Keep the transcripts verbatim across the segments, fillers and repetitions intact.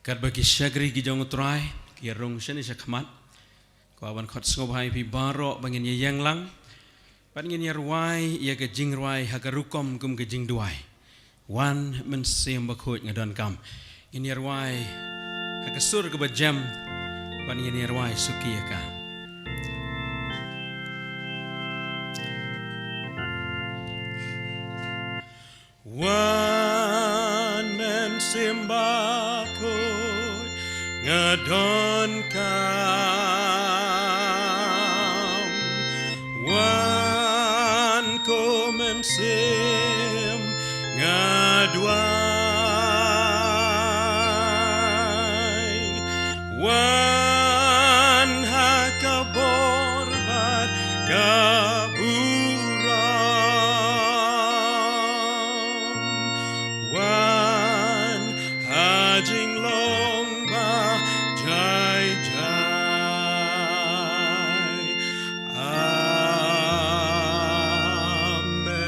Katba ki shakri ki jong U Trai ki rung shane shakhmat, kwah ban khot sngewbha ïa phi baroh ba ngin ïa ïeng lang bad ngin ïa rwai ïa ka jingrwai ha ka rukom kum ka jingduwai. Wan Mynsiem Bakhuid nga donkam. Ngin ïa rwai ha ka sur kaba jem bad ngin ïa rwai suki ïa ka. Wan Mynsiem Bakhuid nga donkam. Wan ko Mynsiem nga duwai. Wan ha ka bor bad ka burom. Wan ha jinglong ba jai jai. Amen.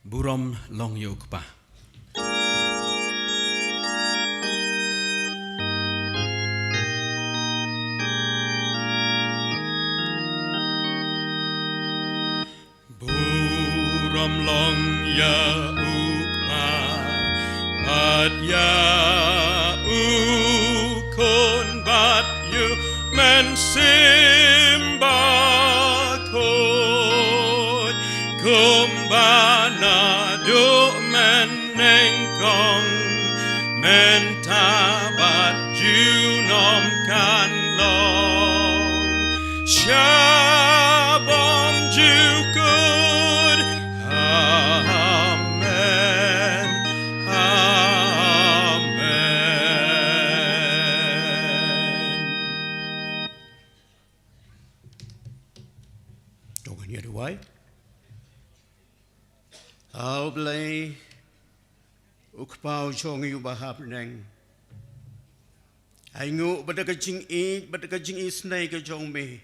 Burom long ïa U Kpa. Burom long ïa U Kpa bad ïa U Khun bad ïa U Mynsiem Bakhuid, kumba naduh mynnyngkong, mynta bad junom kan long, sha bymjukut. Amen. Amen. To ngin ïa duwai. A Blei, U Kpa u jong ngi uba ha bneng, ai nguh ba da ka jingïeit bad da ka jingisynei ka jong me,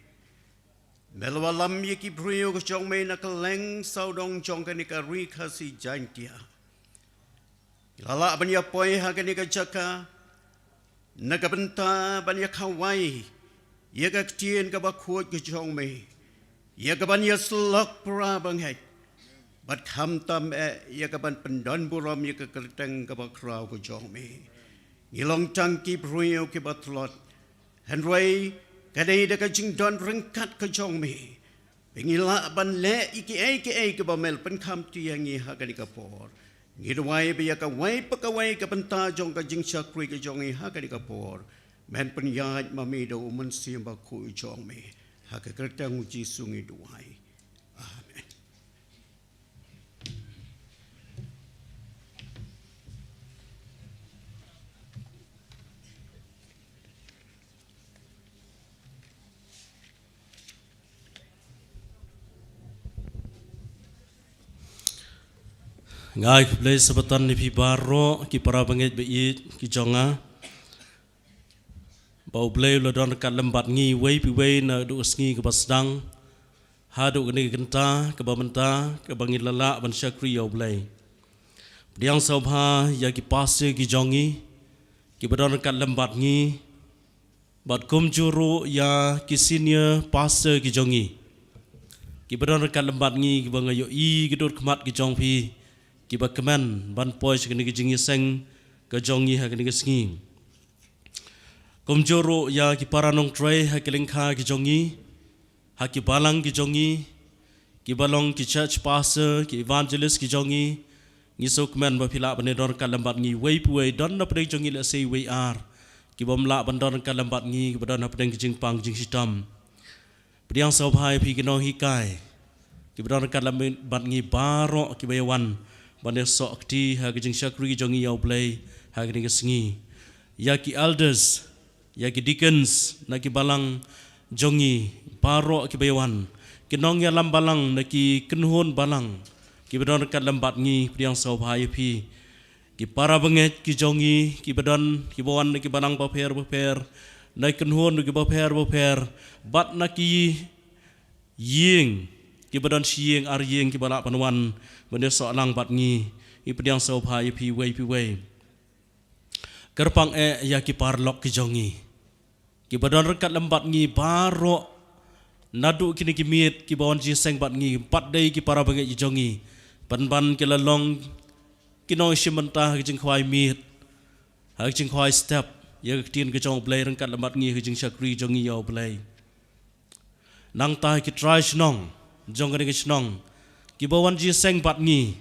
me la wallam ïa ki briew ka jong me na kylleng sawdong jong kane ka Ri Khasi Jaiñtia. Ngi la lah ban ïa poi ha kane ka jaka na ka bynta ban ïa khawai ïa ka ktien kaba khuid ka jong me, ïa ka ban ïa syllok para bangeit, bad khamtam eh ïa ka ban pyndon burom ïa ka kyrteng kaba khraw ka jong me. Ngi long tang ki briew kiba tlot, hynrei ka dei da ka jingdon ryngkat ka jong me ba ngi lah ban leh ïa kiei kiei kiba me la pynkham ïa ngi ha kane ka por. Ngi duwai ba ïa kawei pa kawei ka bynta jong ka jingshakri ka jong ngi ha kane ka por, men pynïaid ma me da U Mynsiem Bakhuid u jong me. Ha ka kyrteng U Jisu ngi duwai. Amen. Nga ai khublei sabatan ïa phi baroh ki para bangeit ba ïeit ki jong nga, ba U Blei u la don ryngkat lem bad ngi uwei pa uwei naduh ka sngi kaba sdang haduh kane ka kynta kaba mynta, kaba ngi la lah ban shakri ïa U Blei. Pdiang sngewbha ïa ki pastor ki jong ngi kiba don ryngkat lem bad ngi, bad kumjuh ruh ïa ki senior pastor ki jong ngi kiba don ryngkat lem bad ngi, kiba nga ïohi ki dur khmat ki jong phi kiba kmen ban poi sha kane ka jingïaseng ka jong ngi ha kane ka sngi. Kumjuh ruh ïa ki para nongtrei ha ki lyngkha ki jong ngi, ha ki balang ki jong ngi, kiba long ki church pastor, ki evangelist ki jong ngi, ngi sngewkmen ba phi lah ban ïadon ryngkat lem bad ngi uwei pa uwei, don na pdeng jong ngi lehse uwei ar kiba ym lah ban don ryngkat lem bad ngi, kiba don na pdeng ki jingpang jingshitom. Pdiang sngewbha ïa phi ki nonghikai kiba don ryngkat lem bad ngi baroh kiba ïa wan ban ïasoh kti ha ka jingshakri jong ngi ïa U Blei ha kane ka sngi. Ïa ki elders, ïa ki deacons na ki balang jong ngi baroh kiba ïa wan, ki nongïalam balang na ki kynhun balang kiba don ryngkat lem bad ngi, pdiang sngewbha ïa phi. Ki para bangeit ki jong ngi kiba don, kiba wan na ki balang bapher bapher, na ki kynhun kiba pher bapher, bad na ki ïing kiba don shi ïing ar ïing kiba lah ban wan ban ïasoh lang bad ngi, Ngi pdiang sngewbha ïa phi uwei pa uwei. Kyrpang eh ïa ki paralok ki jong ngi, kiba don ryngkat lem bad ngi baroh, naduh kine ki miet kiba wan jingïaseng bad ngi, bad dei ki para bangeit ki jong ngi. Pynban ki la long ki nongshim bynta ha ka jingkhawai miet, ha ka jingkhawai step ïa ka ktien ka jong U Blei ryngkat lem bad ngi ha ka jingshakri jong ngi ïa U Blei. Nangta ki trai shnong jong kane ka shnong, kiba wan jingïaseng bad ngi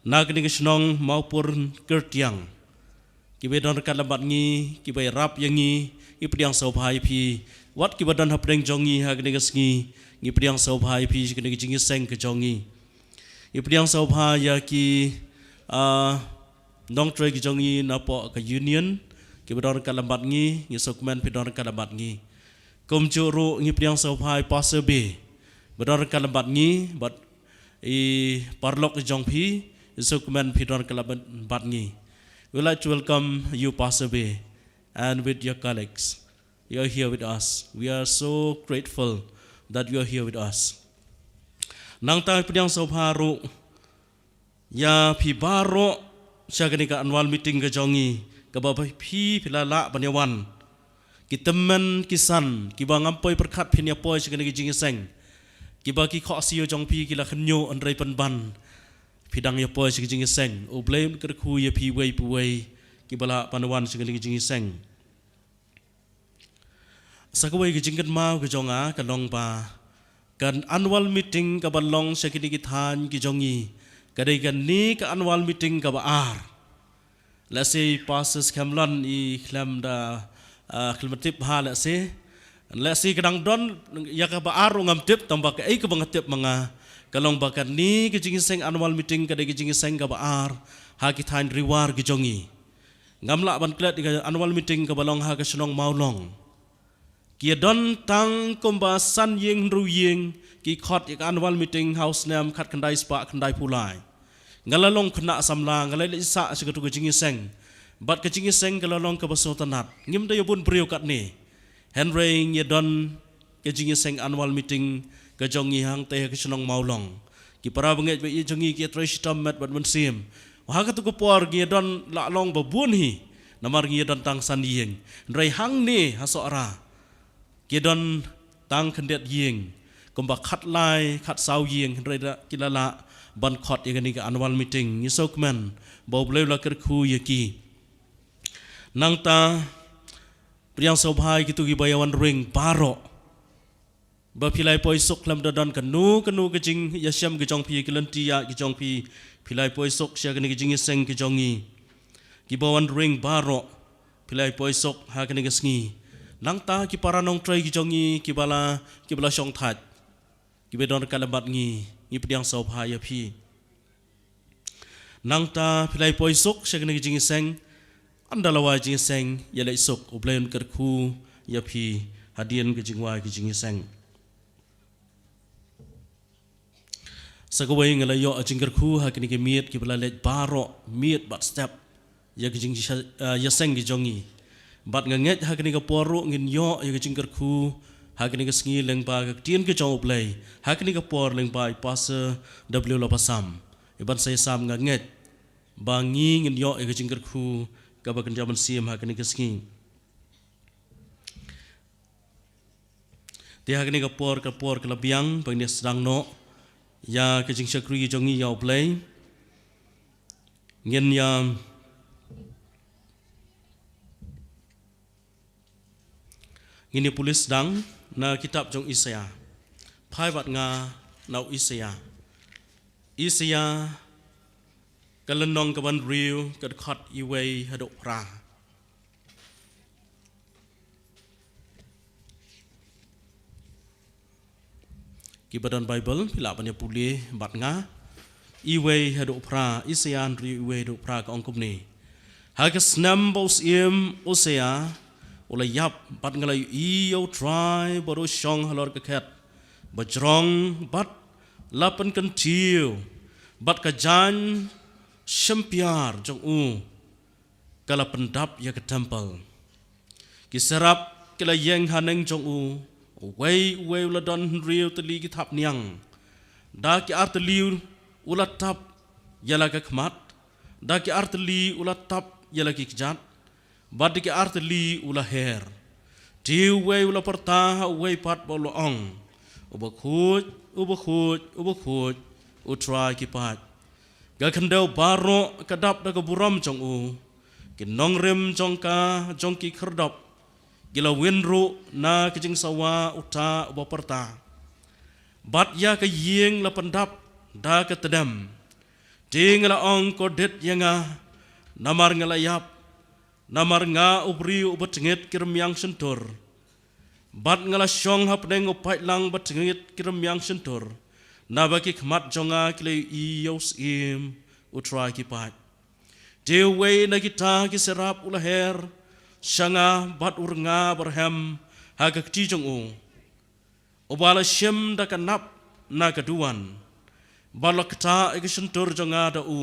na kane ka shnong Mawpur Kyrtiang, kiba don ryngkat lem bad ngi, kiba ïarap ïa ngi, ngi pdiang sngewbha ïa phi. Wat kiba don hapdeng jong ngi ha kane ka sngi, ngi pdiang sngewbha ïa phi sha kane ka jingïaseng ka jong ngi. Ngi pdiang sngewbha ïa ki, ah, nongtrei ki jong ngi napoh ka union, kiba don ryngkat lem bad ngi, ngi sngewkmen phi don ryngkat lem bad ngi. Kumjuh ruh ngi pdiang sngewbha ïa Pastor Bey, ba don ryngkat lem bad ngi, bad i paralok jong phi, ngi sngewkmen phi don ryngkat lem bad ngi. We'd like to welcome you, Pastor Bey, and with your colleagues. You are here with us. We are so grateful that you are here with us. Nangta pdiang sngewbha ruh ïa phi baroh sha kane ka annual meeting ka jong ngi, kaba phi, phi la lah ban ïa wan. Ki tymmen ki san, kiba ngam poi pyrkhat phin ïa poi sha kane ka jingïaseng, kiba ki khohsiew jong phi ki la khynñiuh, hynrei pynban phi dang ïa poi sha ka jingïaseng. U Blei un kyrkhu ïa phi uwei pa uwei kiba lah ban wan sha kane ka jingïaseng. Sa kawei ka jingkynmaw ka jong nga ka long ba ka annual meeting kaba long sha kine ki thaiñ ki jong ngi, ka dei kane ka annual meeting kaba ar. Lehse Pastor Skhem Lon i khlem da, ah, khlem tip ha lehse. Lehse ka dang don ïa kaba ar ruh ngam tip, tangba kaei kaba nga tip ma nga, ka long ba kane ka jingïaseng annual meeting ka dei ka jingïaseng kaba ar ha ki thaiñ riwar ki jong ngi. Ngam lah ban klet ïa ka annual meeting kaba long ha ka shnong Mawlong. Ki ïa don tang kumba san ïing hynriew ïing ki khot ïa ka annual meeting ha u snem khatkhyndai spah khyndaiphew lai. Nga la long khynnah samla, nga la leit sah sha katu ka jingïaseng. Bad ka jingïaseng ka la long kaba sngewtynnat. Ngim da ïa bun briew katne. Hynrei ngi ïa don ka jingïaseng annual meeting ka jong ngi hangtei ha ka shnong Mawlong. Ki para bangeit ba ïeit jong ngi ki ïa trei shitom met bad mynsiem. Ha katu ka por ngi ïa don la long ba bun hi, namar ngi ïa don tang san ïing. Hynrei hangne ha Sohra ki ïa don tang khyndiat ïing, kumba khatlai khatsaw ïing, hynrei da ki la lah ban khot ïa kane ka annual meeting. Ngi sngewkmen ba U Blei u la kyrkhu ïa ki. Nangta pdiang sngewbha ïa kitu kiba ïa wan ring baroh, ba phi la ïa poi suk khlem da don kano kano ka jingïashem ka jong phi, ka lynti ïaid ka jong phi, phi la ïa poi suk sha kane ka jingïaseng ka jong ngi. Kiba wan ring baroh, phi la ïa poi suk ha kane ka sngi. Nangta ki para nongtrei ki jong ngi kiba la, kiba la shong thait, kiba don ryngkat lem bad ngi, ngi pdiang sngewbha ïa phi. Nangta phi la ïa poi suk sha kane ka jingïaseng, ynda la wai jingïaseng ïa leit suk, U Blei un kyrkhu ïa phi hadien ka jingwai ka jingïaseng. Sa kawei nga la ïoh jingkyrkhu ha kine ki miet kiba la leit baroh miet bad step ïa ka jing, ah, ïaseng ka jong ngi. Bad nga ngeit ha kane ka por ruh ngin ïoh ïa ka jingkyrkhu ha kane ka sngi lyngba ka ktien ka jong U Blei. Ha kane ka por lyngba i Pastor W Lapasam. Iban sa ïasam nga ngeit ba ngi ngin ïoh ïa ka jingkyrkhu kaba kynja mynsiem ha kane ka sngi. Te ha kane ka por, ka por ka la biang ba ngin ïa sdang noh ïa ka jingshakri jong ngi ïa U Blei. Ngin ïa, ngin ïa pule sdang na kitab jong Isaiah. Phai bad nga na u Isaiah. Isaiah ka lynnong kaba hynriew, ka dkhot iwei haduh phra. Kiba don Baibl, phi lah ban ïa pule bad nga. Iwei haduh phra, Isaiah hynriew iwei haduh phra ka ong kumne. Ha ka snem ba u syiem Hosea u la ïap, bad nga la ïohi ïa U Trai bad u shong halor ka khet bajrong, bad la pynkyntiew, bad ka jaiñ shympiar jong u ka la pyndap ïa ka templ. Ki serap ki la ïeng haneng jong u, uwei uwei u la don hynriew tylli ki thapniang. Da ki ar tylli u la tap ïa la ka khmat, Da ki artylli u la tap ïa la ki kjat, bad da ki artylli u la her. Te uwei u la pyrta ha uwei pat bad u la ong, "U bakhuid, u bakhuid, u bakhuid, U Trai ki paid. Ka khyndew baroh ka dap da ka burom jong u. Ki nongrim jong ka, jong ki khyrdop, ki la win ruh na ka jingsawa uta uba pyrta. Bad ïa ka ïing la pyndap da ka tdem. Te nga la ong, kordit ïa nga, namar nga la ïap, namar nga u briew uba tngit ki rmiang shyntur. Bad nga la shong hapdeng u paidlang ba tngit ki rmiang shyntur, naba ki khmat jong nga ki la ïohi ïa u Syiem U Trai ki paid." Te uwei na kita ki serap u la her sha nga bad u rnga byrhem ha ka kti jong u, uba la shim da ka nap na ka duwan, bad la ktah ïa ka shyntur jong nga da u.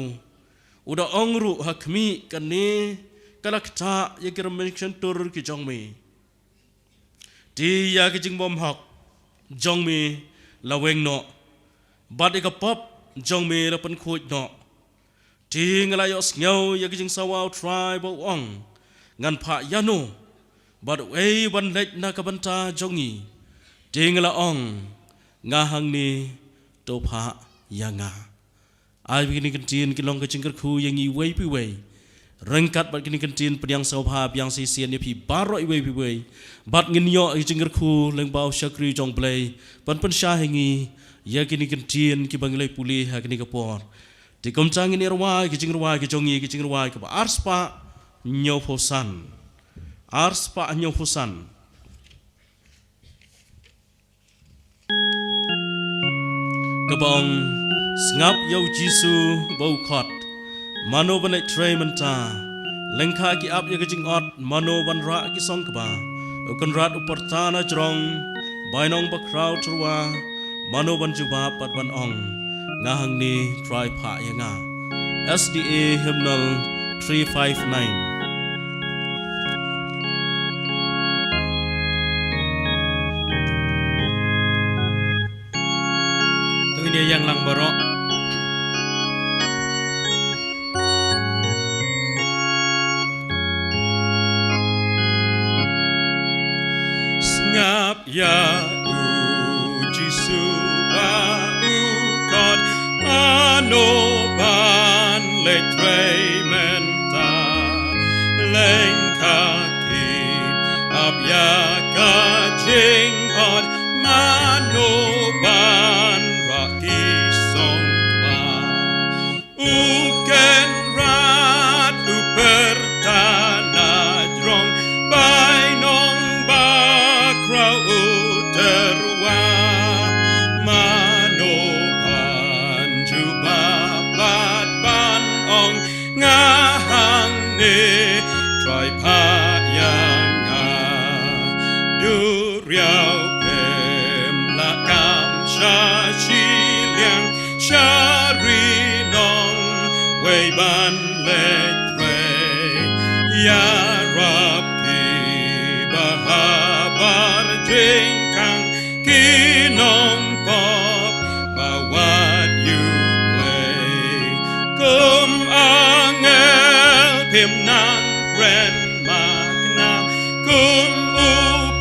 U da ong ruh, "Ha khmih, kane ka la ktah ïa ki rmiang shyntur ki jong me. Te ïa ka jingbymhok jong me la weng noh, bad ïa ka pop jong me la pynkhuid noh." Te nga la ïohsngew ïa ka jingsawa U Trai ba u ong, "Ngan phah ïano, bad uei ban leit na ka bynta jong ngi?" Te nga la ong, "Nga hangne, to phah ïa nga." Ai ba kine ki ktien kin long ka jingkyrkhu ïa ngi iwei pa iwei. Ryngkat bad kine ki ktien, pdiang sngewbha biang shisien ïa phi baroh iwei pa iwei. Bad ngin ïoh ïa ka jingkyrkhu lyngba u shakri jong U Blei ban pynshai ha ngi ïa kine ki ktien kiba ngi la pule ha kane ka por. Te kumta ngin ïa rwai ka jingrwai ka jong ngi, ka jingrwai kaba arspah hynñiewphew san. Arspah hynñiewphew san. Kaba ong, sngap ïa U Jisu ba u khot, mano ban leit trei mynta? Lyngkha ki ap ïa ka jingot, mano ban rah ki song kba? U Kynrad u pyrta na jrong, bainong bakhraw tyrwa, mano ban jubab bad ban ong, nga hangne, Trai phah ïa nga? S D A hymnal three five nine. To ngin ïa ïeng lang baroh. Sngap ïa U Jisu ba u khot, mano ban leit trei mynta? Lyngkha ki ap ïa ka jingot, mano ban rah ki song kba? U Kynrad u pyrta na jrong, bainong bakhraw u tyrwa, mano ban jubab bad ban ong, nga hangne, Trai phah ïa nga? Duriaw phim lah kam sha shiliang, sha ri nongwei ban leit trei. Ïarap ki bahabar jingkhang, ki nongpop ba wad ïa U Blei. Kum angel phim nang kren makna, kum u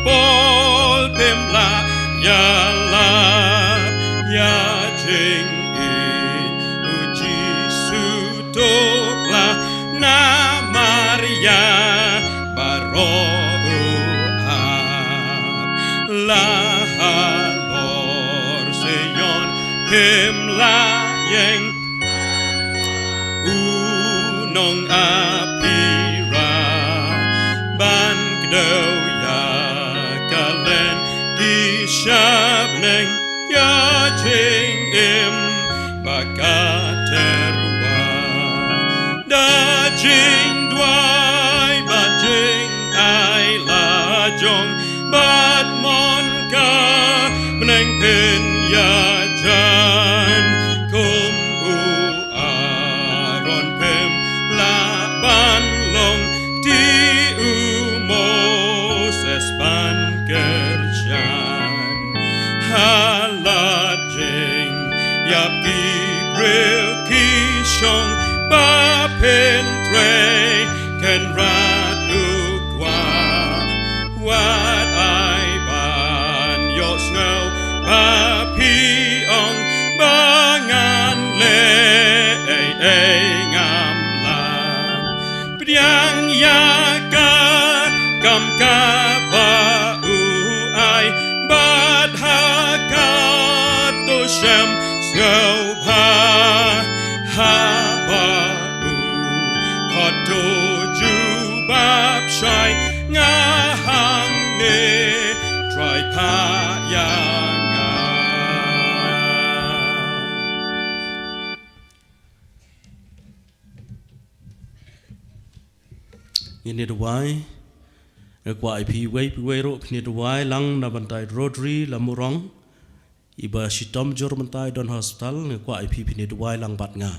Paul phim lah ïalap ïa jingïeit U Jisu. To kla namar ïa baroh u ap. La halor Sion phim lah ïeng, u nong-aphira, ban kdew ïa ka lynti sha bneng, ïa jingim ba ka tyrwa. Da jingduwai bad jingai lajong, bad mon ka bneng phin ïajan. Kum u Aaron phim lah ban long, te u Moses ban kyrshan. Ha la jingïap ki briew ki shong, Ba phin trei kynrad u kwah, wat ai ban ïohsngew ba phi ong ba ngan leh ei ei ngam lah. Pdiang ïa ka kam kaba u ai bad ha kato shem sngewbha haba u khot to jubab shai nga hangne, Trai phah ïa nga. Ngin ïa duwai. Nga kwah ïa phi uwei pa uwei ruh phin ïa duwai lang na bynta i Rhodri Lamurong, iba shitom jur mynta i don hospital. Nga kwah ïa phi phin ïa duwai lang bad nga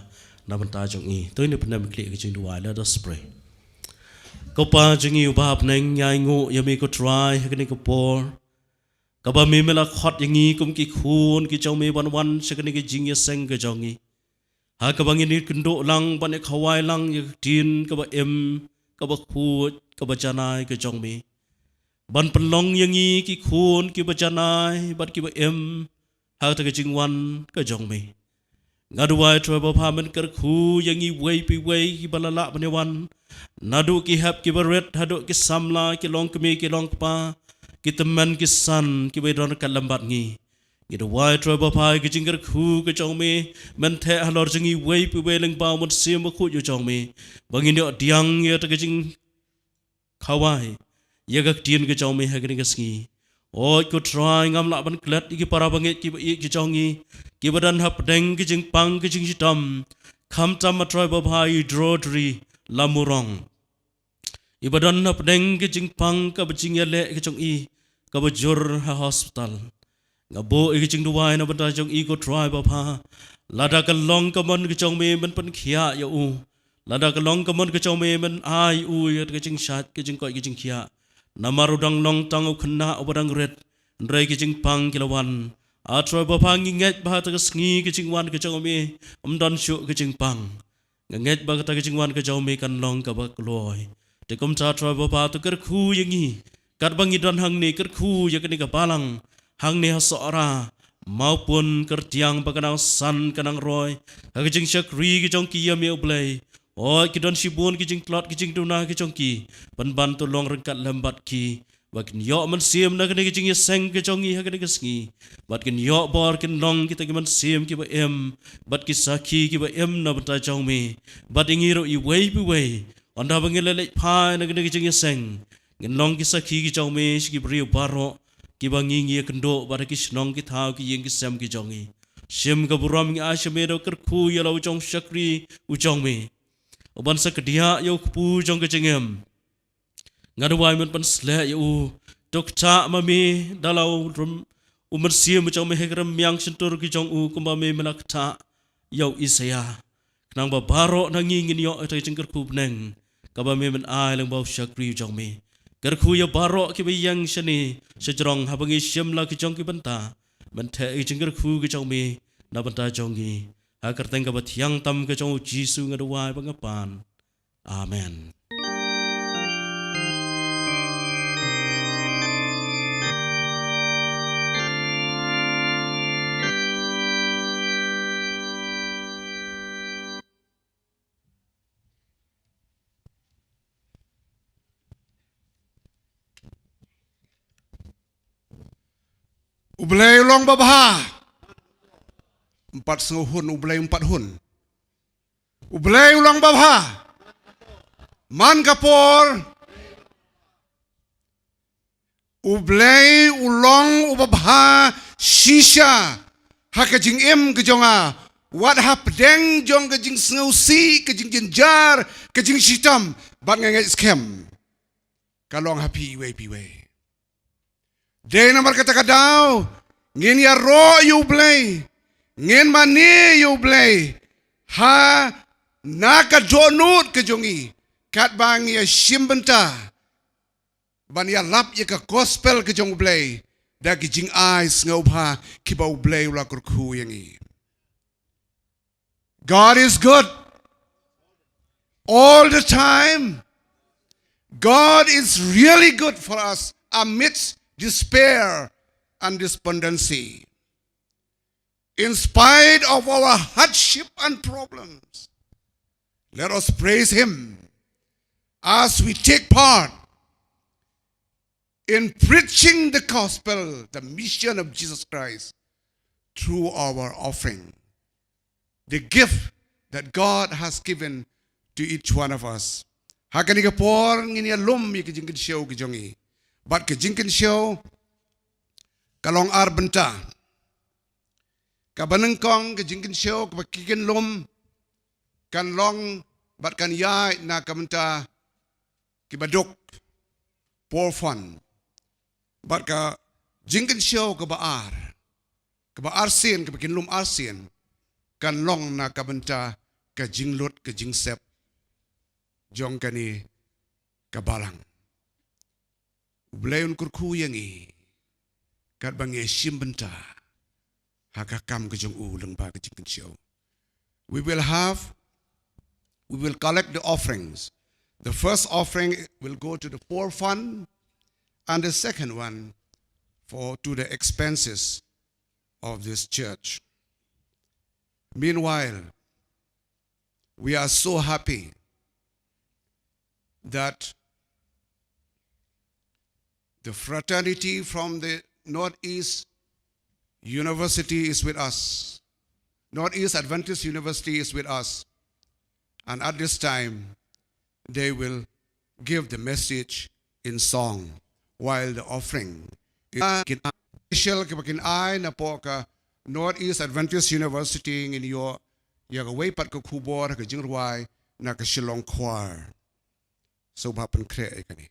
na bynta jong i. To ngin ïa pyndonkam ïa ka jingduwai. Let us pray. Ko Pa jong ngi uba ha bneng, ngi ainguh ïa me ko Trai ha kane ka por kaba me me la khot ïa ngi kum ki khun ki jong me ban wan sha kane ka jingïaseng ka jong ngi, ha kaba ngin ïakynduh lang ban ïakhawai lang ïa ka ktien kaba im, kaba khuid, kaba janai ka jong me, ban pynlong ïa ngi ki khun kiba janai bad kiba im ha kata ka jingwan ka jong me. Nga duwai Trai Bapha men kyrkhu ïa ngi uwei pa uwei kiba la lah ban ïawan, naduh ki hep kiba rit haduh ki samla, ki longkmie ki longkpa, ki tymmen ki san kiba don ryngkat lem bad ngi. Ngi duwai Trai Bapha ïa ka jingkyrkhu ka jong me men theh halor jong ngi uwei pa uwei lyngba u Mynsiem Bakhuid u jong me, ba ngin ïoh pdiang ïa kata ka jing khawai ïa ka ktien ka jong me ha kane ka sngi. Oi ko Trai, ngam lah ban klet ïa ki para bangeit kiba ïeit ki jong ngi, kiba don hapdeng ka jingpang ka jingshitom, khamtam ma Trai Bapha i Rhodri Lamurong, iba don hapdeng ka jingpang kaba jingïaleh ka jong i kaba jur ha hospital. Nga buh ïa ka jingduwai na bynta jong i ko Trai Bapha. Lada ka long ka mon ka jong me men pynkhiah ïa u. Lada ka long ka mon ka jong me men ai u ïa ka jingshait, ka jingkoit, ka jingkhiah. Namar u dang long tang u khynnah uba dang rit, hynrei ka jingpang ki la wan. A Trai Bapha, ngi ngeit ba ha kata ka sngi ka jingwan ka jong me ym don shuh ka jingpang. Nga ngeit ba kata ka jingwan ka jong me kan long kaba kloi. Te kumta Trai Bapha, to kyrkhu ïa ngi katba ngi don hangne, kyrkhu ïa kane ka balang hangne ha Sohra, Mawpun, Kyrtiang, ba ka nang san ka nang roi ha ka jingshakri ka jong ki ïa me U Blei. Oi ki don shibun ki jingtlot ki jingduna ki jong ki, pynban to long ryngkat lem bad ki, ba kin ïoh mynsiem na kane ka jingïaseng ka jong ngi ha kane ka sngi, bad kin ïoh bor, kin long kita ki mynsiem kiba im bad ki sakhi kiba im na bynta jong me. Bad ïa ngi ruh iwei pa iwei, ynda ba ngi la leit phai na kane ka jingïaseng, ngin long ki sakhi ki jong me sha ki briew baroh kiba ngi, ngi ïakynduh bad ha ki shnong ki thaw ki ïing ki sem ki jong ngi. Shim ka burom ngi ai sha me, da u kyrkhu ïa la u jong u shakri u jong me, uban sa kdiah ïa u kpu jong ka jingim. Nga duwai men pynsleh ïa u, to ktah ma me da la u rym, u mynsiem u jong me ha ka rymmiang shyntur ki jong u, kumba me me la ktah ïa u Isaïah. Khnang ba baroh na ngi ngin ïoh ïa ka jingkyrkhu bneng kaba me men ai lyngba u shakri u jong me. Kyrkhu ïa baroh kiba ïeng shane shajrong, haba ngi shim la ki jong ki bynta, men theh ïa ka jingkyrkhu ka jong me na bynta jong ngi. Ha ka kyrteng kaba thiang tam ka jong u Jisu nga duwai bad nga pan. Amen. U Blei u long babha. Ym pat sngewhun, U Blei ym pat hun. U Blei u long babha. Man ka por, U Blei u long u babha shisha ha ka jingim ka jong nga. Wat hapdeng jong ka jingsngewsih, ka jingjynjar, ka jingshitom, bad nga ngeit skhem ka long ha phi iwei pa iwei. Dei namar kata ka daw ngin ïaroh ïa U Blei, ngin mane ïa U Blei ha na ka dohnud ka jong ngi, katba ngi ïashim bynta ban ïalap ïa ka gospel ka jong U Blei da ki jingai sngewbha kiba U Blei u la kyrkhu ïa ngi. God is good. all the time. God is really good for us amidst despair and despondency. In spite of our hardship and problems, let us praise Him as we take part in preaching the gospel, the mission of Jesus Christ, through our offering, the gift that God has given to each one of us. Ha kane ka por ngin ïa lum ïa ka jingkynshew ka jong ngi. Bad ka jingkynshew ka long ar bynta. Kaba nyngkong ka jingkynshew kaba ki kynlum kan long bad kan ïaid na ka bynta kiba duk, poor fund. Bad ka jingkynshew kaba ar, kaba arsien, kaba kynlum arsien, kan long na ka bynta ka jinglut ka jingsep jong kane ka balang. U Blei un kyrkhu ïa ngi katba ngi shim bynta ha ka kam ka jong u lyngba ka jingkynshew. We will have, we will collect the offerings. The first offering will go to the poor fund, and the second one for, to the expenses of this church. Meanwhile, we are so happy that the fraternity from the Northeast University is with us. Northeast Adventist University is with us. And at this time, they will give the message in song while the offering is special ka ba kin ai na pdeng ka Northeast Adventist University. Ngin ïoh ïa kawei pat ka khubor ka jingrwai na ka Shillong Choir. Sngewbha pynkhreh ïa kane.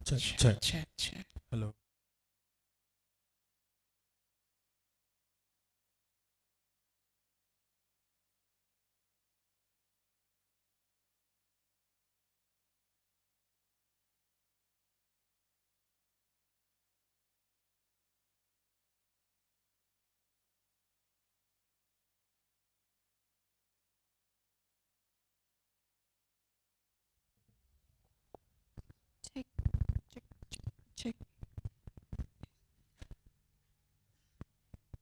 Check, check. Check, check. Hello. Check, check, check, check.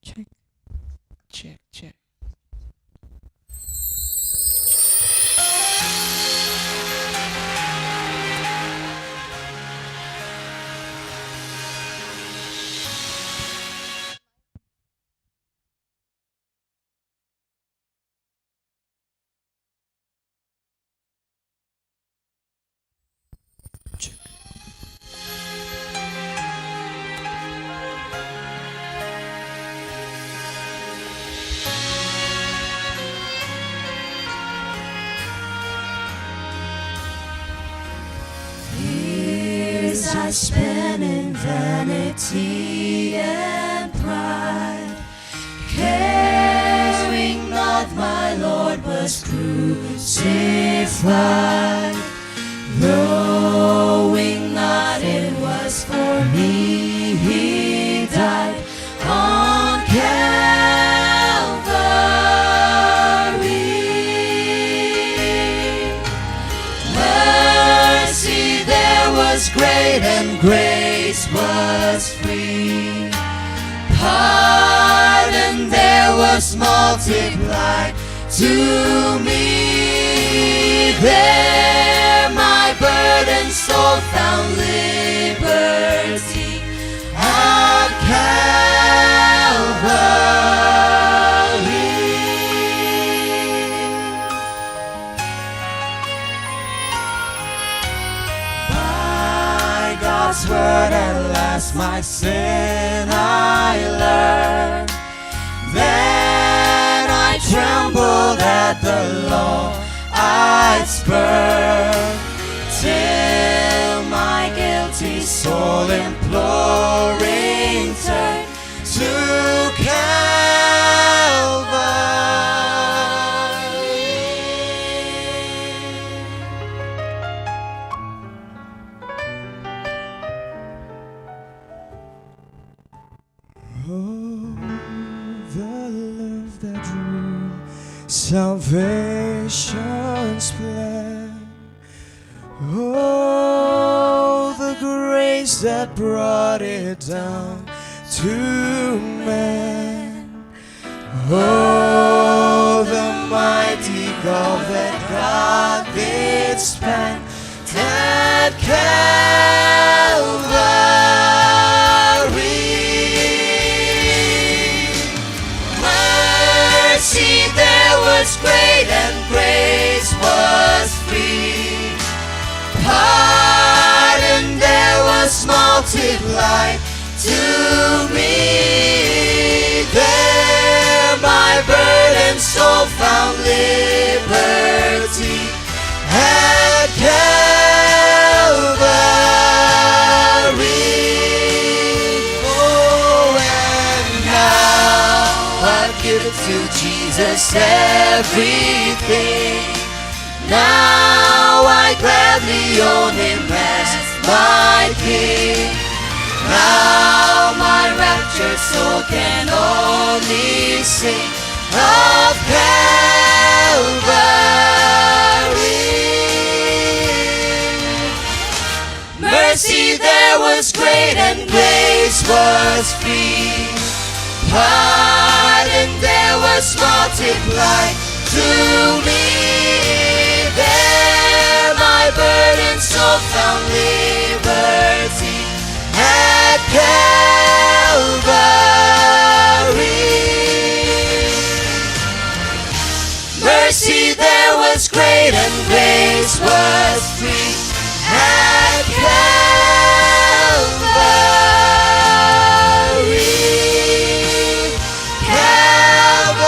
Check, check, check. Years I spent in vanity and pride, caring not my Lord was crucified, knowing not it was for me he died on Calvary. Mercy there was great and grace was free. Pardon there was multiplied. multiplied to me. There my burdened soul found liberty at Calvary. By God's word at last my sin I learned. Then I trembled at the law I spurned, till my guilty soul imploring turned to Calvary. Oh, the love that ruled salvation's plan. Oh, the grace that brought it down to man. Oh, the mighty gulf that God did span at Calvary. Mercy there was great and grace was free. Pardon there was multiplied to me. There my burdened soul found liberty at Calvary. Oh, and now I've given to Jesus everything. Now I gladly own him as my king. Now my raptured soul can only sing of Calvary. Mercy there was great and grace was free. Pardon there was multiplied to me. There my burden soul found liberty at Calvary. Mercy there was great and grace was free at Calvary. Calvary.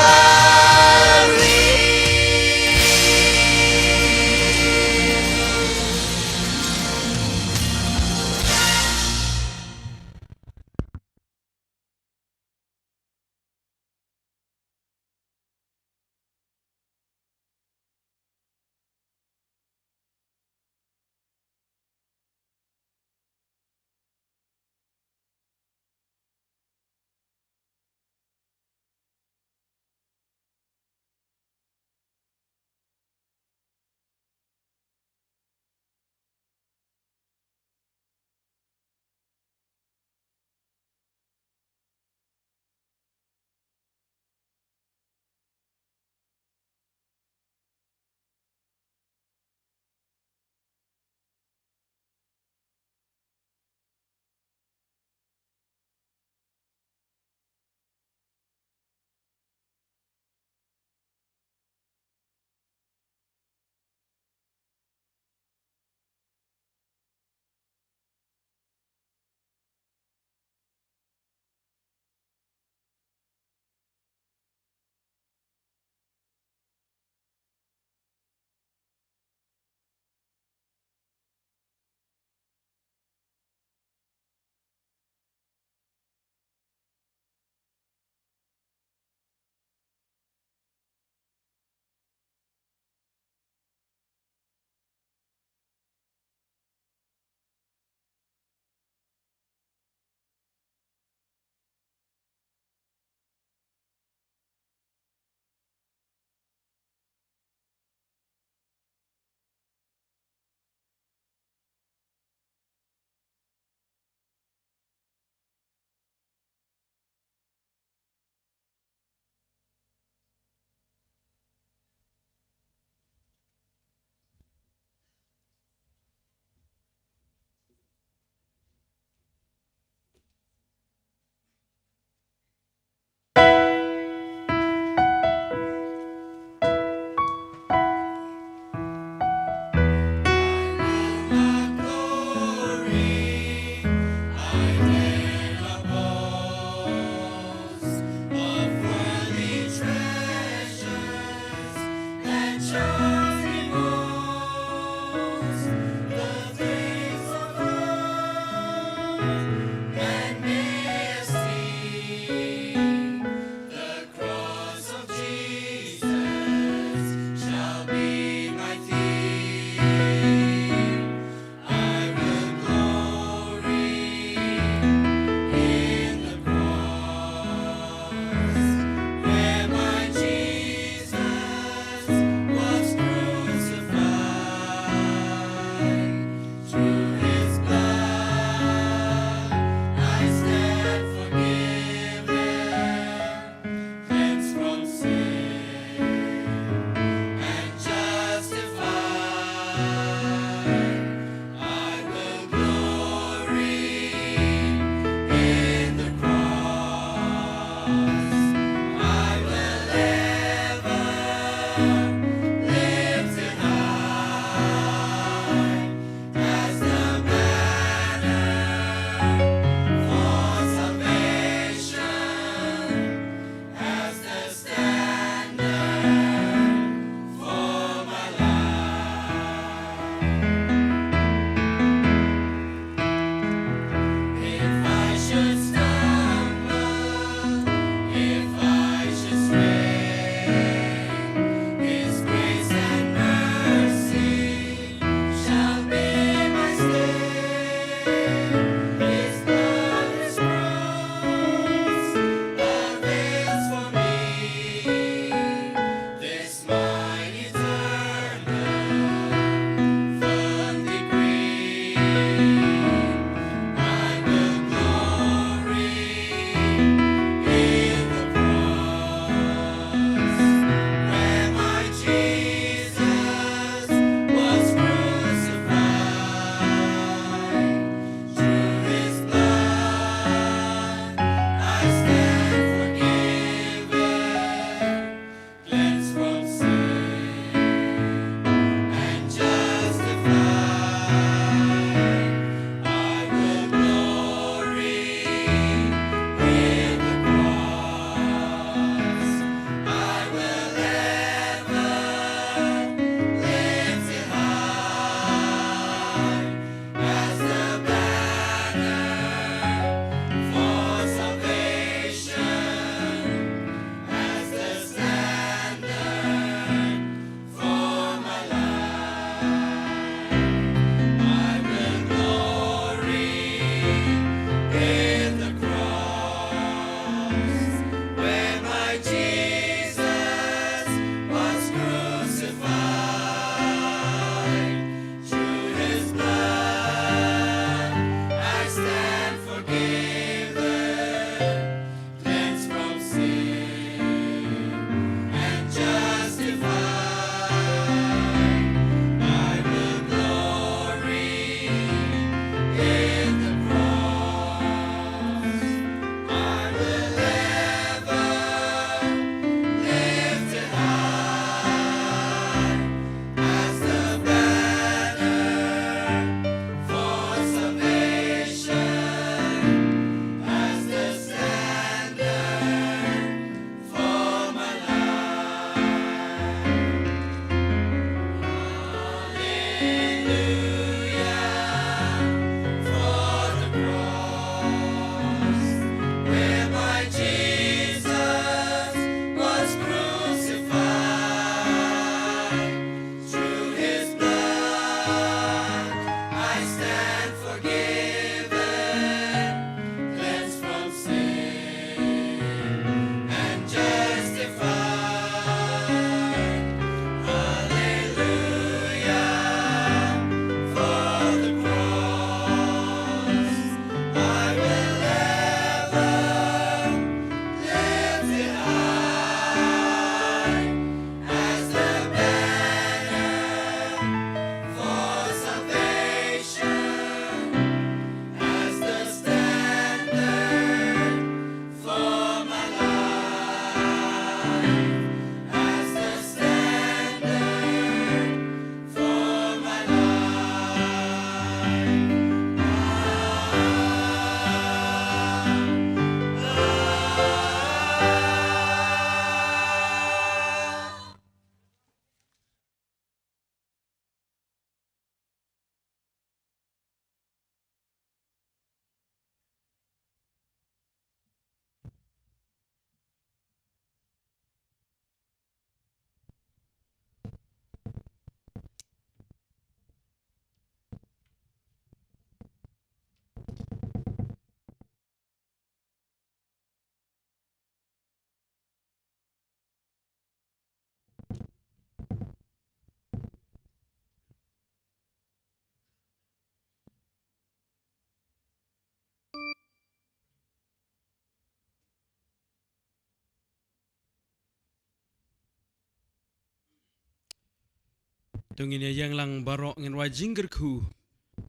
To ngin ïa ïeng lang baroh, ngin rwai jingkyrkhu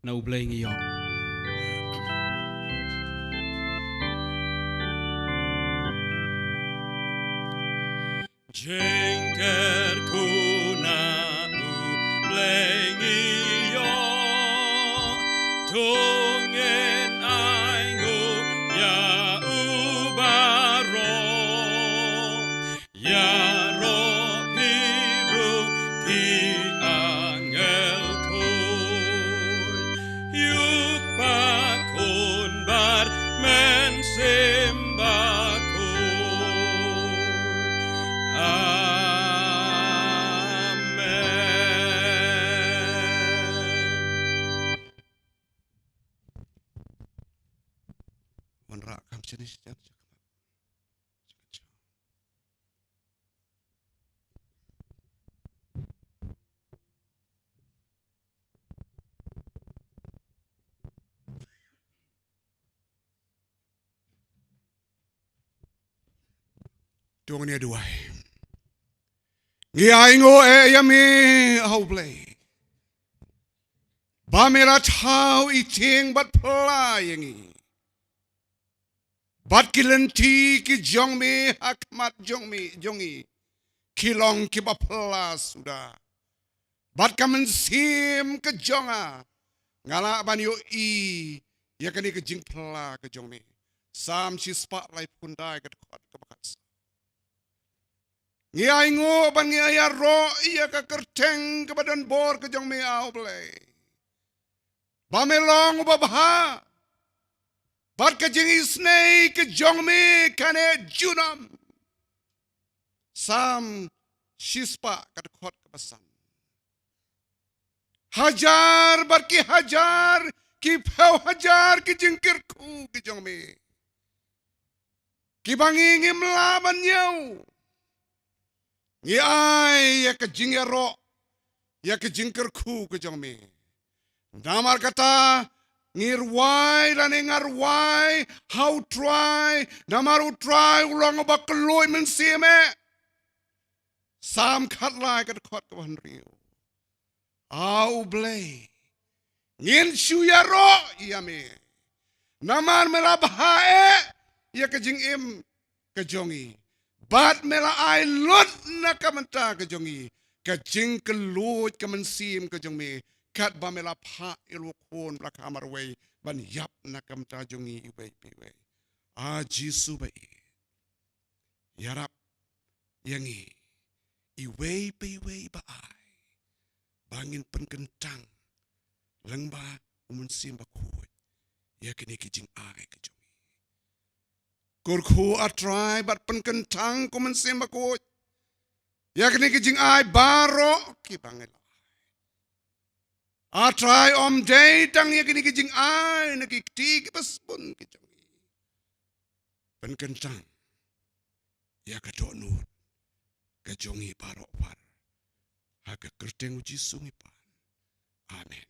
na U Blei ngi ïoh. Jingkyrkhu na U Blei ngi ïoh, to ngin ainguh ïa u baroh. Ïaroh phi ruh ki angel khuid, U Kpa, Khun bad Mynsiem Bakhuid. Amen. Wanrah kam shane shi jan. To ngin ïa duwai. Ngi ainguh eh ïa me, A U Blei, ba me la thaw i tieng bad pla ïa ngi. Bad ki lynti ki jong me ha khmat jong me, jong ngi, ki long kiba pla suda. Bad ka mynsiem ka jong nga, nga lah ban ïohi ïa kane ka jingpla ka jong me. Salm shispah laiphew khyndai ka dkhot kaba khatsaw. Ngi ainguh bad ngi ïaroh ïa ka kyrteng kaba donbor ka jong me, A U Blei, ba me long uba bha, bad ka jingisynei ka jong me ka neh junom. Salm shispah ka dkhot kaba san. Hajar bad ki hajar, ki phew hajar ki jingkyrkhu ki jong me, kiba ngi ngim lah ban ñiew, ngi ai ïa ka jingïaroh ïa ka jingkyrkhu ka jong me. Namar kata ngi rwai lane nga rwai ha U Trai, namar U Trai u long uba kylluid mynsiem eh. Salm khatlai ka dkhot kaba hynriew. A U Blei, ngin shu ïaroh ïa me, namar me la bha eh ïa ka jingim ka jong ngi, bad me la ai lut na ka bynta ka jong ngi ka jingkylluid ka mynsiem ka jong me, katba me la phah ïa u Khun ba la kha marwei ban ïap na ka bynta jong ngi iwei pa iwei. A Jisu ba ïeit, ïarap ïa ngi iwei pa iwei ba ai, ba ngin pynkyntang lyngba U Mynsiem Bakhuid ïa kine ki jingai ka jong ngi. Kyrkhu, A Trai, bad pynkyntang, ko Mynsiem Bakhuid, ïa kine ki jingai baroh kiba ngi la ai. A Trai, ym dei tang ïa kine ki jingai na ki kti kiba sbun ki jong ngi. Pynkyntang ïa ka dohnud ka jong ngi baroh bar, ha ka kyrteng U Jisu ngi pan. Amen.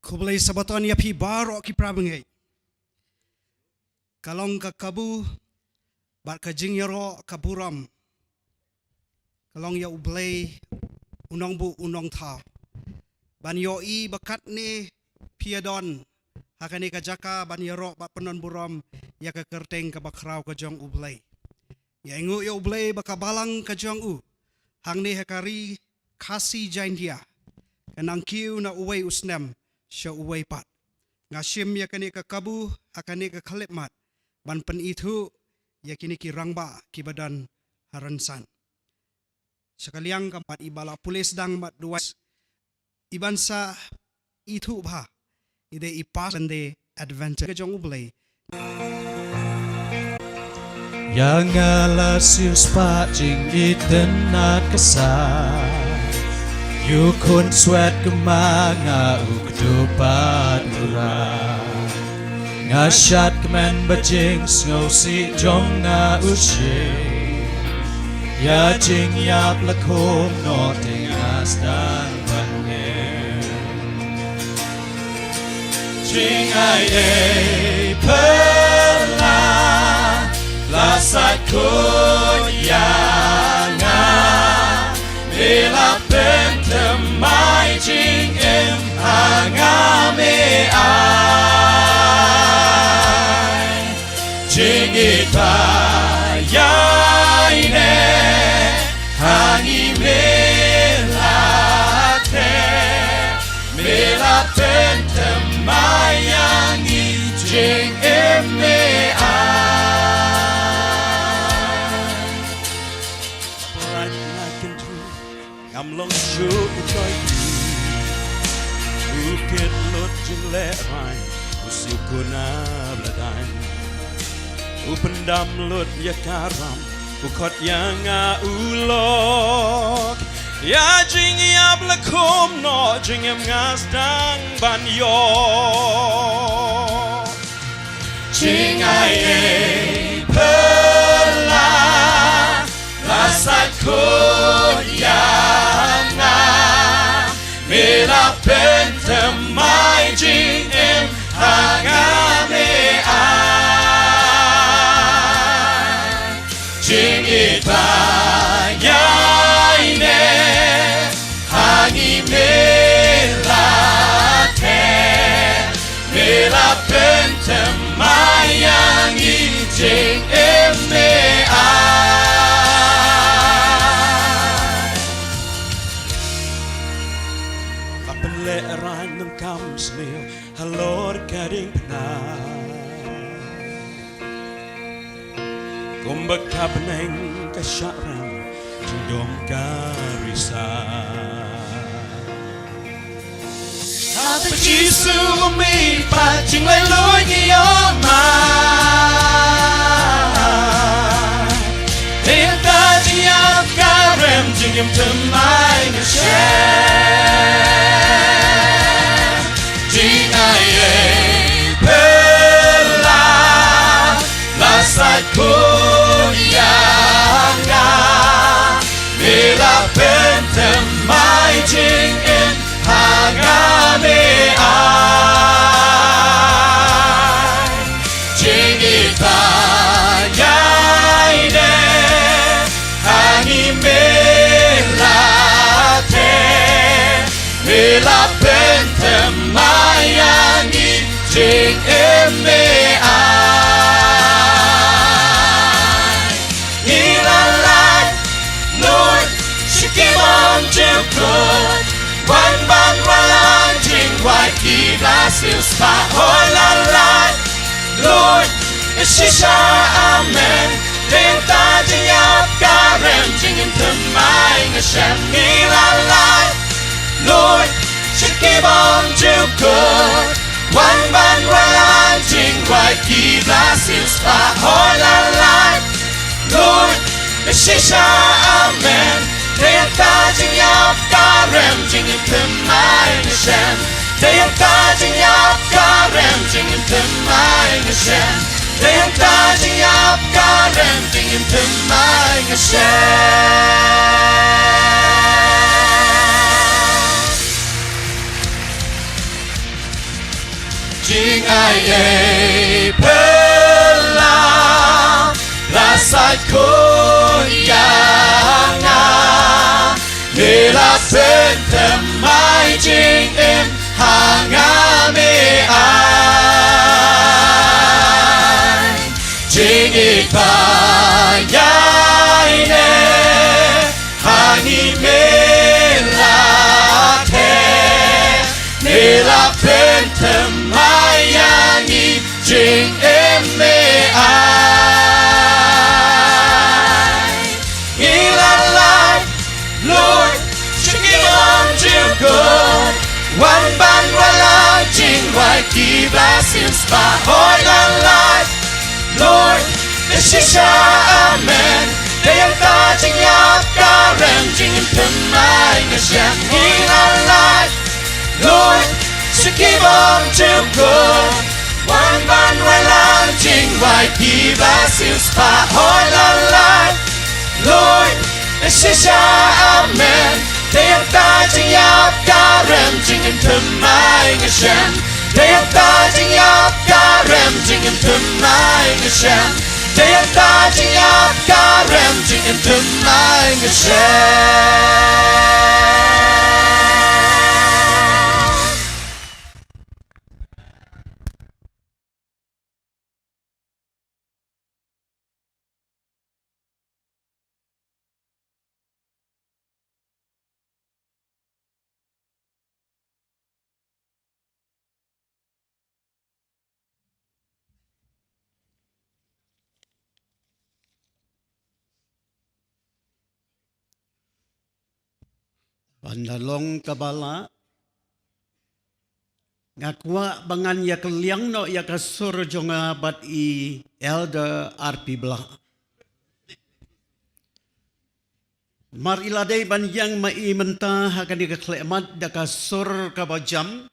Khublei Sabbaton ïa phi baroh ki para bangeit. Ka long ka kabu bad ka jingïaroh ka burom. Ka long ïa U Blei, U Nongbuh U Nongthaw, ban ïohi ba katne phi ïadon ha kane ka jaka ban ïaroh bad pyndon burom ïa ka kyrteng kaba khraw ka jong U Blei. Ngi ainguh ïa U Blei ba ka balang ka jong u hangne ha ka Ri Khasi Jaintia ka nang kiew na uwei u snem sha uwei pat. Nga shim ïa kane ka kabu ha kane ka khyllipmat ban pynithuh ïa kine ki rangbah kiba don ha rynsan. Sha ka liang ka mat, i ba la pule sdang mat duwai, i ban sa ithuh bha, i dei i Pastor Sunday Adventure ka jong U Blei. Ïa nga la siewspah jingitynnad ka sa, ïa u khunswet ka ma nga u kdup bad u rah. Nga shad kmen ba jingsngewsih jong nga u shim. Ïa jingïap la khum noh te nga sdang ban ngeit. Jingai ei pela la sait khuid ïa nga. Me la pynthymmai jingim ha nga, me ai jingïeit ba ïaineh ha ngi, me la theh, me la pynthymmai ïa ngi, jingim me ai. Ngam long shuh u joi. U kit lut jinglehrain, u siew kuna bladang. U pyndam lut ïa ka ram, u khot ïa nga u lok. Ïa jingïap la khum noh, jingim nga sdang ban ïoh. Jingai ei pela la sait khuid ïa nga. Me la pynthymmai jingim ha nga, me ai jingïeit ba ïaineh ha ngi, me la theh, me la pynthymmai ïa ngi, jingim me ai. Ka pynlehrain, nang kam sniew halor ka diengphna. Kumba ka bneng ka shah rem, jingdum ka risa. Haba Jisu u mih pat, jingleh luid ngi ïoh ma. Te ïa ka jingïap ka rem, jingim thymmai nga shem. Jingai ei pela la sait khuid ïa nga. Me la pynthymmai jingim ha nga, me ai jingïeit ba ïaineh ha ngi, me la theh, me la pynthymmai ïa ngi, jingim me ai. Ngi la lait, Lord, sha ki bymjukut, wan ban wallam jingwai ki ba siewspah. Hooid la lait, Lord, shisha, amen. Te ïa ka jingïap ka rem, jingim thymmai nga shem. Ngi la lait, Lord, sha ki bymjukut, wan ban wallam jingwai ki ba siewspah. Hooid la lait, Lord, shisha, amen. Te ïa ka jingïap ka rem, jingim thymmai nga shem. Te ïa ka jingïap ka rem, jingim thymmai nga shem. Te ïa ka jingïap ka rem, jingim thymmai nga shem. Jingai ei pela la sait khuid ïa nga. Me la pynthymmai jingim ha nga, me ai jingïeit ba ïaineh ha ngi, me la theh, me la pynthymmai ïa ngi, jingim me ai. Ngi la lait, Lord, sha ki bymjukut, wan ban wallam jingwai ki ba siewspah. Hooid la lait, Lord, shisha, amen. Te ïa ka jingïap ka rem, jingim thymmai nga shem. Ngi la lait, Lord, sha ki bymjukut, wan ban wallam jingwai ki ba siewspah. Hooid la lait, Lord, Shisha, amen. Te ïa ta jingïap ka rem jingim thymmai nga shem. Te ïa ta jingïap ka rem jingim thymmai nga shem. Te ïa ta jingïap ka rem jingim thymmai nga shem. Ban da long kaba lah, nga kwah ba ngan ïa kylliang noh ïa ka sur jong nga bad i Elder R P Blah. Mar i la dei ban ïeng ma i mynta ha kane ka khleh mat da ka sur kaba jam,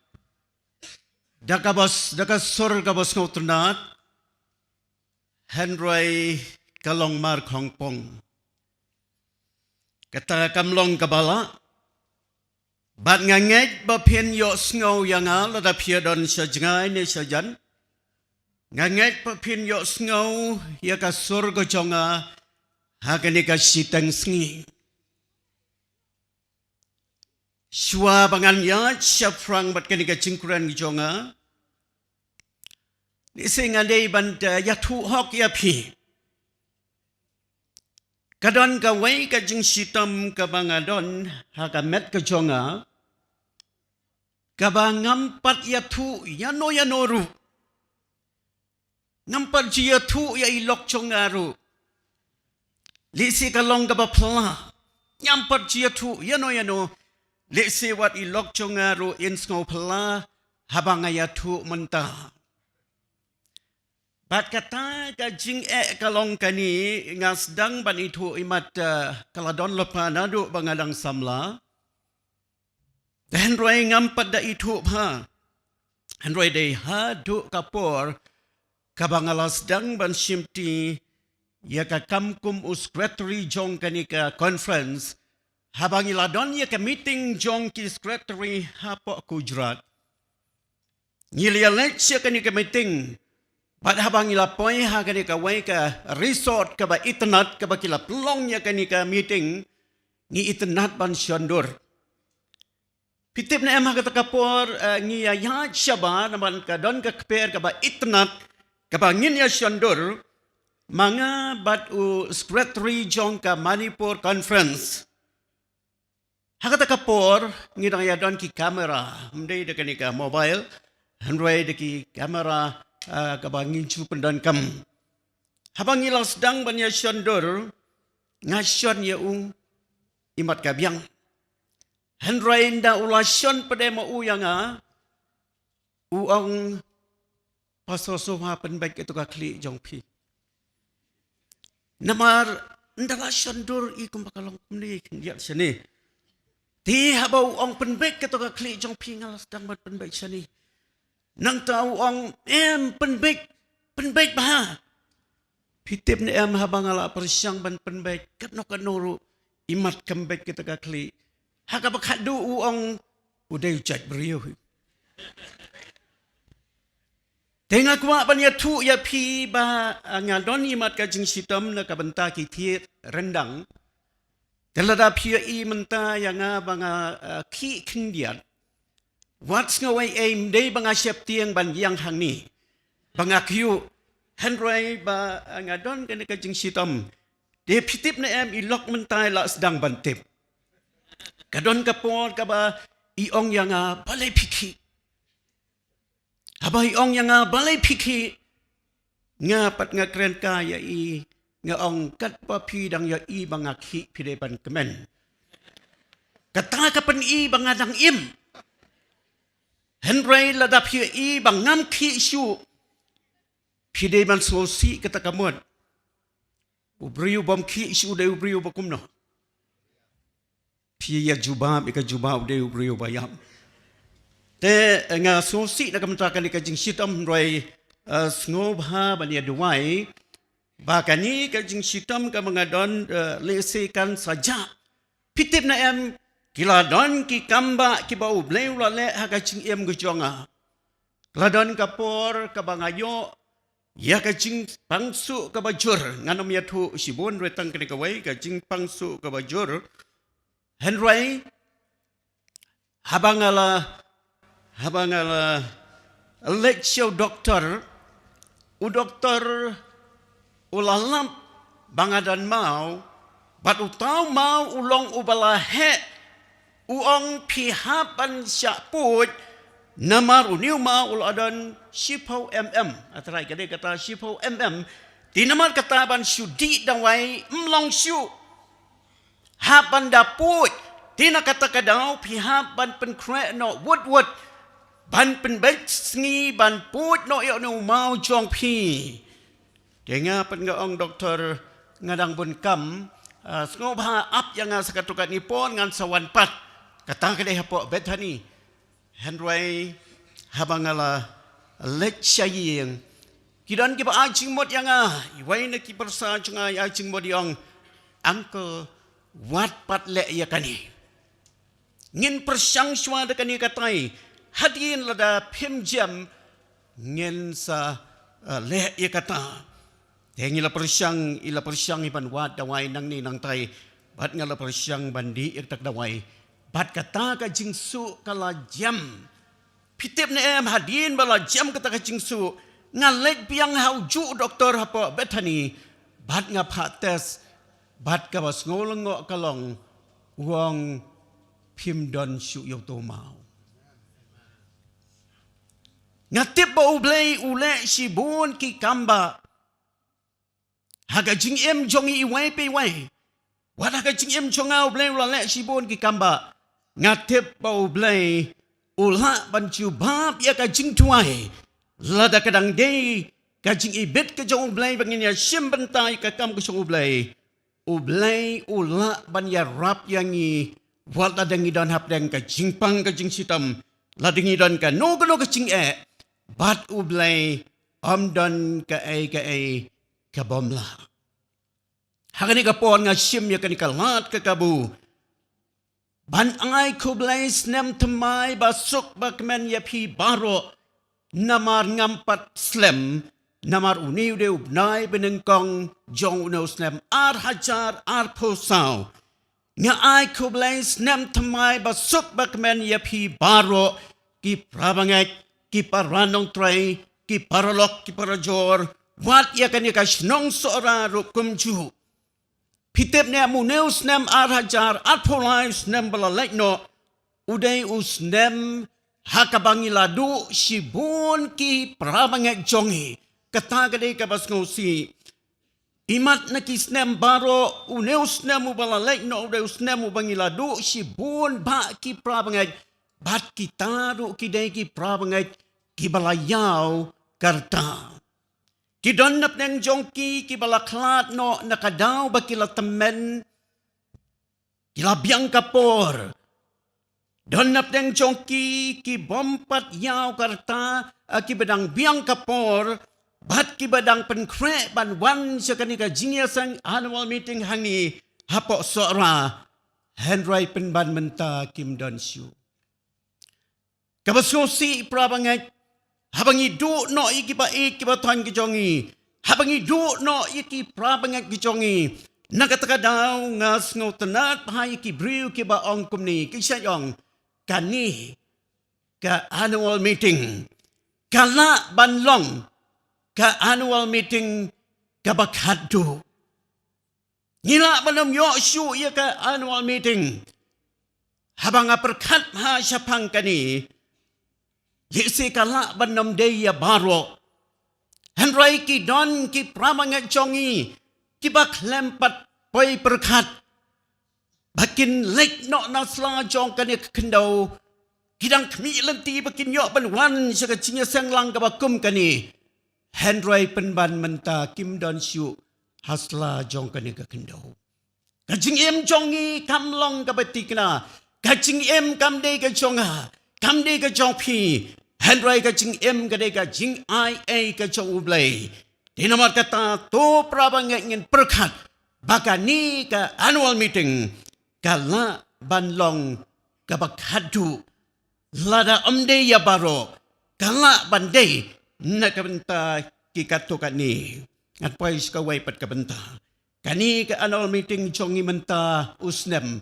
da kaba s-, da ka sur kaba sngewtynnat, hynrei ka long mar khongpong. Kata kam long kaba lah. Bad nga ngeit ba phin ïohsngew ïa nga lada phi ïa don sha jngai ne sha jan. Nga ngeit ba phin ïohsngew ïa ka sur ka jong nga ha kane ka shiteng sngi. Shuwa ba ngan ïaid shaphrang bad kane ka jingkren ka jong nga, lehse nga dei ban, eh, ïathuh hok ïa phi. Ka don kawei ka jingshitom kaba nga don ha ka met ka jong nga, kaba ngam pat ïathuh ïano ïano ruh. Ngam pat ju ïathuh ïa i lok jong nga ruh. Lehse ka long kaba phylla. Ngam pat ju ïathuh ïano ïano. Lehse wat i lok jong nga ruh in sngew phylla haba nga ïathuh mynta. Bad kata ka jingeh ka long kane, nga sdang ban ithuh imat, eh, ka la don lypa naduh ba nga dang samla. Hynrei ngam pat da ithuh bha. Hynrei dei haduh ka por kaba nga la sdang ban shimti ïa ka kam kum u secretary jong kane ka conference, haba ngi la don ïa ka meeting jong ki secretary hapoh Gujarat. Ngi la ïaleit sha kane ka meeting. Bad haba ngi la poi ha kane kawei ka resort kaba itynnat kaba ki la pynlong ïa kane ka meeting, ngi itynnat ban shon dur. Phi tip ne em ha kata ka por, eh, ngi ïa ïaid shabar namar ka don ka kper kaba itynnat kaba ngin ïa shon dur. Ma nga bad u secretary jong ka Manipur Conference. Ha kata ka por, ngi dang ïa don ki kamera, ym dei da kane ka mobile, hynrei da ki kamera, ah, kaba ngin shu pyndonkam. Haba ngi la sdang ban ïa shon dur, nga shon ïa u, imat ka biang. Hynrei ynda u la shon pat de ma u ïa nga, u ong, Pastor Suma, pynbeit kato ka khlieh jong phi. Namar ynda la shon dur i kumba ka long kumne khyndiat shane. Te haba u ong pynbeit kato ka khlieh jong phi nga la sdang ban pynbeit shane. Nangta u ong em pynbeit, pynbeit bha. Phi tip ne em haba nga la pyrshang ban pynbeit katno katno ruh imat kam beit kato ka khlieh. Ha kaba khatduh u ong u dei u jait briew. Te nga kwah ban ïathuh ïa phi ba, ah, nga don imat ka jingshitom na ka bynta ki thied ryndang. Te lada phi ïohi mynta ïa nga ba nga, ah, khih khyndiat. Wat sngew ei ei ym dei ba nga sheptieng ban ïeng hangne. Ba nga kyiuh. Hynrei ba, ah, nga don kane ka jingshitom. Te phi tip ne em i lok mynta i la sdang ban tip. Ka don ka por kaba i ong ïa nga balei phi khih. Haba i ong ïa nga balei phi khih. Nga pat nga kren ka ïa i, nga ong katba phi dang ïohi ba nga khih phi dei ban kmen. Kata ka pyni ba nga dang im. Hynrei lada phi ïohi ba ngam khih shuh. Phi dei ban sngewsih kata ka mut. U briew bym khih shuh u dei u briew ba kumno. Phi ïa jubab ïa ka jubab u dei u briew ba ïap. Te, eh, nga sngewsih na ka bynta kane ka jingshitom hynrei, eh, sngewbha ban ïa duwai. ba kane ka jingshitom kaba nga don, eh, lehse kan sa jah. Phi tip ne em, ki la don ki kambah kiba U Blei u la leh ha ka jingim ka jong nga. La don ka por kaba nga ïoh ïa ka jingpang suk kaba jur, ngan ym ïathuh shibun ruh tang kane kawei, ka jingpang suk kaba jur. Hynrei haba nga la, haba nga la leit sha u doktor, u doktor u la lap ba nga don maw, bad uta u maw u long uba la heh. U ong, phi hap ban shah pud, namar une u maw u la don shiphew mm. Hynrei ka dei kata shiphew mm. Te namar kata ban shu dih dawai ym long shuh. Hap ban da pud, te na kata ka daw phi hap ban pynkhreh noh wut wut, ban pynbeit sngi ban pud noh ïa une u maw jong phi. Te nga pat nga ong, doktor, nga dang bun kam, ah, sngewbha ap ïa nga sa katto katne por, ngan sa wan pat. Kata ka dei hapoh Bethany. Hynrei haba nga la leit sha ïing, ki don kiba ai jingmut ïa nga. Iwei na ki pyrsa jong nga i ai jingmut, i ong, uncle, wat pat leh ïa kane. Ngin pyrshang shuwa da kane katai. Hadien lada phim jem, ngin sa, eh, leh ïa kata. Te ngi la pyrshang, i la pyrshang i ban wad dawai nangne nangtai. Bad nga la pyrshang ban dih ïa kata ka dawai. Bad kata ka jingsuk ka la jem. Phi tip ne em, hadien ba la jem kata ka jingsuk, nga leit biang ha ujuh u doktor hapoh Bethany. Bad nga phah test. Bad kaba sngew lyngngoh ka long, u ong, phim don shuh ïa uto u maw. Nga tip ba U Blei u leh shibun ki kambah ha ka jingim jong ngi iwei pa iwei. Wat ha ka jingim jong nga U Blei u la leh shibun ki kambah. Nga tip ba U Blei u lah ban jubab ïa ka jingduwai. Lada ka dang dei ka jingibit ka jong U Blei ba ngin ïa shim bynta ïa ka kam ka jong U Blei, U Blei u lah ban ïarap ïa ngi. Wat lada ngi don hapdeng ka jingpang ka jingshitom, lada ngi don kano kano ka jingeh, bad U Blei ym don kaei kaei ka bym lah. Ha kane ka por nga shim ïa kane ka lad ka kabu ban ai khublei snem thymmai ba suk ba kmen ïa phi baroh. Namar ngam pat slem, namar une u dei u bnai banyngkong jong une u snem ar hajar arphew saw. Nga ai khublei snem thymmai ba suk ba kmen ïa phi baroh, ki para bangeit, ki para nongtrei, ki paralok, ki parajor, wat ïa kane ka shnong Sohra ruh kumjuh. Phi tip ne em, une u snem ar hajar arphew lai, u snem ba la leit noh, u dei u snem ha kaba ngi la duh shibun ki para bangeit jong ngi. Kata ka dei kaba sngewsih. Imat na ki snem baroh, une u snem uba la leit noh u dei u snem uba ngi la duh shibun bah ki para bangeit. Bad kita ruh ki dei ki para bangeit kiba la ïaw ka rta. Ki don napdeng jong ki kiba la khlad noh na ka daw ba ki la tymmen, ki la biang ka por. Don napdeng jong ki ki bym pat ïaw ka rta, eh, kiba dang biang ka por, bad kiba dang pynkhreh ban wan sha kane ka jingïaseng annual meeting hangne hapoh Sohra. Hynrei pynban mynta kim don shuh. Kaba sngewsih para bangeit, haba ngi duh noh ïa kiba ïeit kiba thaiñ ki jong ngi, haba ngi duh noh ïa ki para bangeit ki jong ngi, na kata ka daw nga sngewtynnat bha ïa ki briew kiba ong kumne, ki shait ong, kane ka annual meeting ka lah ban long ka annual meeting kaba khatduh. Ngi lah ban ym ïoh shuh ïa ka annual meeting haba nga pyrkhat ha shaphang kane. Lehse ka lah ban ym dei ïa baroh. Hynrei ki don ki para bangeit jong ngi kiba khlem pat poi pyrkhat ba kin leit noh na sla jong kane ka khyndew. Ki dang khmih lynti ba kin ïoh ban wan sha ka jingïaseng lang kaba kum kane. Hynrei pynban mynta kim don shuh ha sla jong kane ka khyndew. Ka jingim jong ngi kam long kaba thikna. Ka jingim kam dei ka jong nga, kam dei ka jong phi. Hynrei ka jingim ka dei ka jingai ei ka jong U Blei. Te namar kata to para bangeit ngin pyrkhat ba kane ka annual meeting ka lah ban long kaba khadduh lada ym dei ïa baroh, ka lah ban dei na ka bynta ki katto katne. Ngan poi sha kawei pat ka bynta. Kane ka annual meeting jong ngi mynta u snem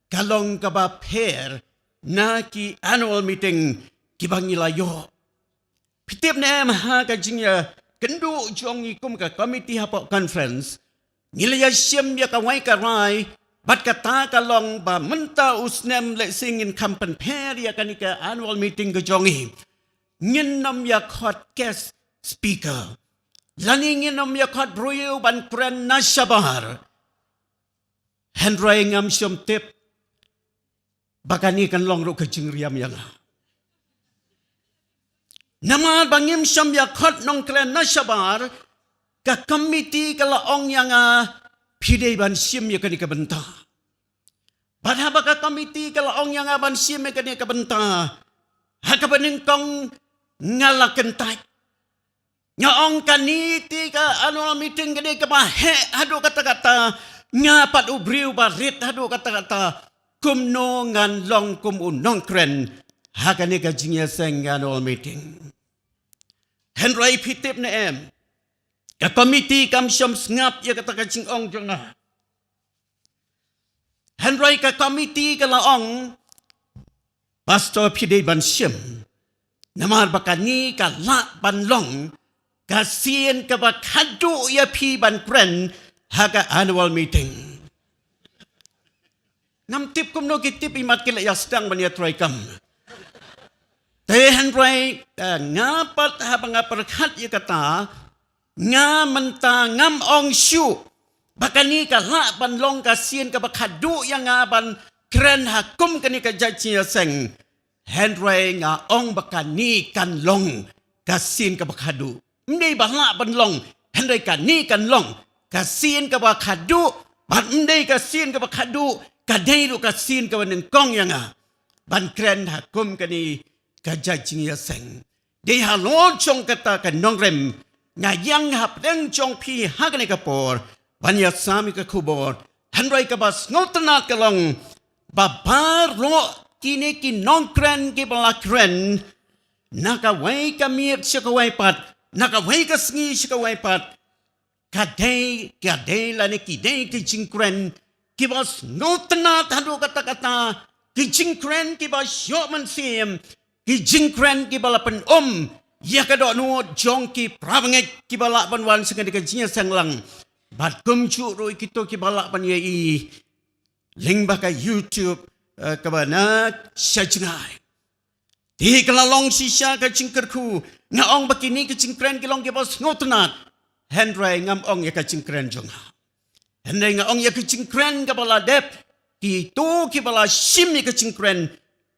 ka long kaba pher na ki annual meeting kiba ngi la ïoh. Phi tip ne em, ha ka jingïakynduh jong ngi kum ka komiti hapoh conference, ngi la ïashim ïa kawei ka rai, bad kata ka long ba mynta u snem lehse ngin kham pynpher ïa kane ka annual meeting ka jong ngi. Ngin ym ïakhot guest speaker, lane ngin ym ïakhot briew ban kren na shabar. Hynrei ngam shym tip ba kane kan long ruh ka jingriam ïa nga. Namar ba ngim shym ïakhot nongkren na shabar, ka komiti ka la ong ïa nga, phi dei ban shim ïa kane ka bynta. Bad haba ka komiti ka la ong ïa nga ban shim ïa kane ka bynta, ha kaba nyngkong nga la kyntait. Nga ong kane te ka annual meeting ka dei kaba heh haduh katta katta. Nga pat u briew ba rit haduh katta katta, kumno ngan long kum u nongkren ha kane ka jingïaseng annual meeting? Hynrei phi tip ne em, ka komiti kam shym sngap ïa kata ka jingong jong nga. Hynrei ka komiti ka la ong, Pastor, phi dei ban shim, namar ba kane ka lah ban long ka sien kaba khadduh ïa phi ban kren ha ka annual meeting. Ngam tip kumno ki tip, imat ki la ïa sdang ban ïa trei kam. Te hynrei, eh, nga pat haba nga pyrkhat ïa kata, nga mynta ngam ong shuh ba kane ka lah ban long ka sien kaba khadduh ïa nga ban kren ha kum kane ka jait jingïaseng. Hynrei nga ong ba kane kan long ka sien kaba khadduh. Ym dei ba lah ban long, hynrei kane kan long ka sien kaba khadduh. Bad ym dei ka sien kaba khadduh, ka dei ruh ka sien kaba nyngkong ïa nga ban kren ha kum kane ka jait jingïaseng. Dei halor jong kata ka nongrim, nga ïeng hapdeng jong phi ha kane ka por ban ïasam ïa ka khubor. Hynrei kaba sngewtynnat ka long ba baroh kine ki nongkren kiba la kren, na kawei ka miet sha kawei pat, na kawei ka sngi sha kawei pat, ka dei, ka dei lane ki dei ki jingkren kiba sngewtynnat haduh katta katta, ki jingkren kiba shoh mynsiem, ki jingkren kiba la pynum ïa ka dohnud jong ki para bangeit kiba lah ban wan sha kane ka jingïaseng lang. Bad kumjuh ruh ïa kito kiba lah ban ïohi lyngba ka YouTube, eh, kaba na sha jngai. Te ka la long shisha ka jingkyrkhu, nga ong ba kine ki jingkren ki long kiba sngewtynnat. Hynrei ngam ong ïa ka jingkren jong nga. Hynrei nga ong ïa ka jingkren kaba la dep, kito kiba la shim ïa ka jingkren.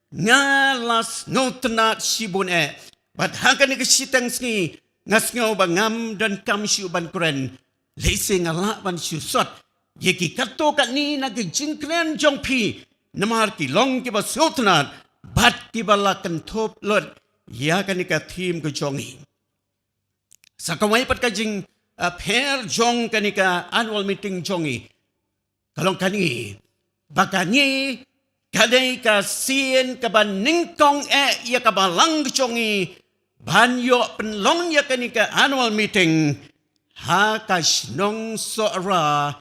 Nga la sngewtynnat shibun eh. Bad ha kane ka shiteng sngi, nga sngew ba ngam donkam shuh ban kren. Lehse nga lah ban shu sot ïa ki katto katne na ki jingkren jong phi, namar ki long kiba sngewtynnat bad kiba la kynthup lut ïa kane ka theme ka jong ngi. Sa kawei pat ka jing, ah, pher jong kane ka annual meeting jong ngi ka long kane, ba kane ka dei ka sien kaba nyngkong eh ïa ka balang ka jong ngi ban ïoh pynlong ïa kane ka annual meeting ha ka shnong Sohra,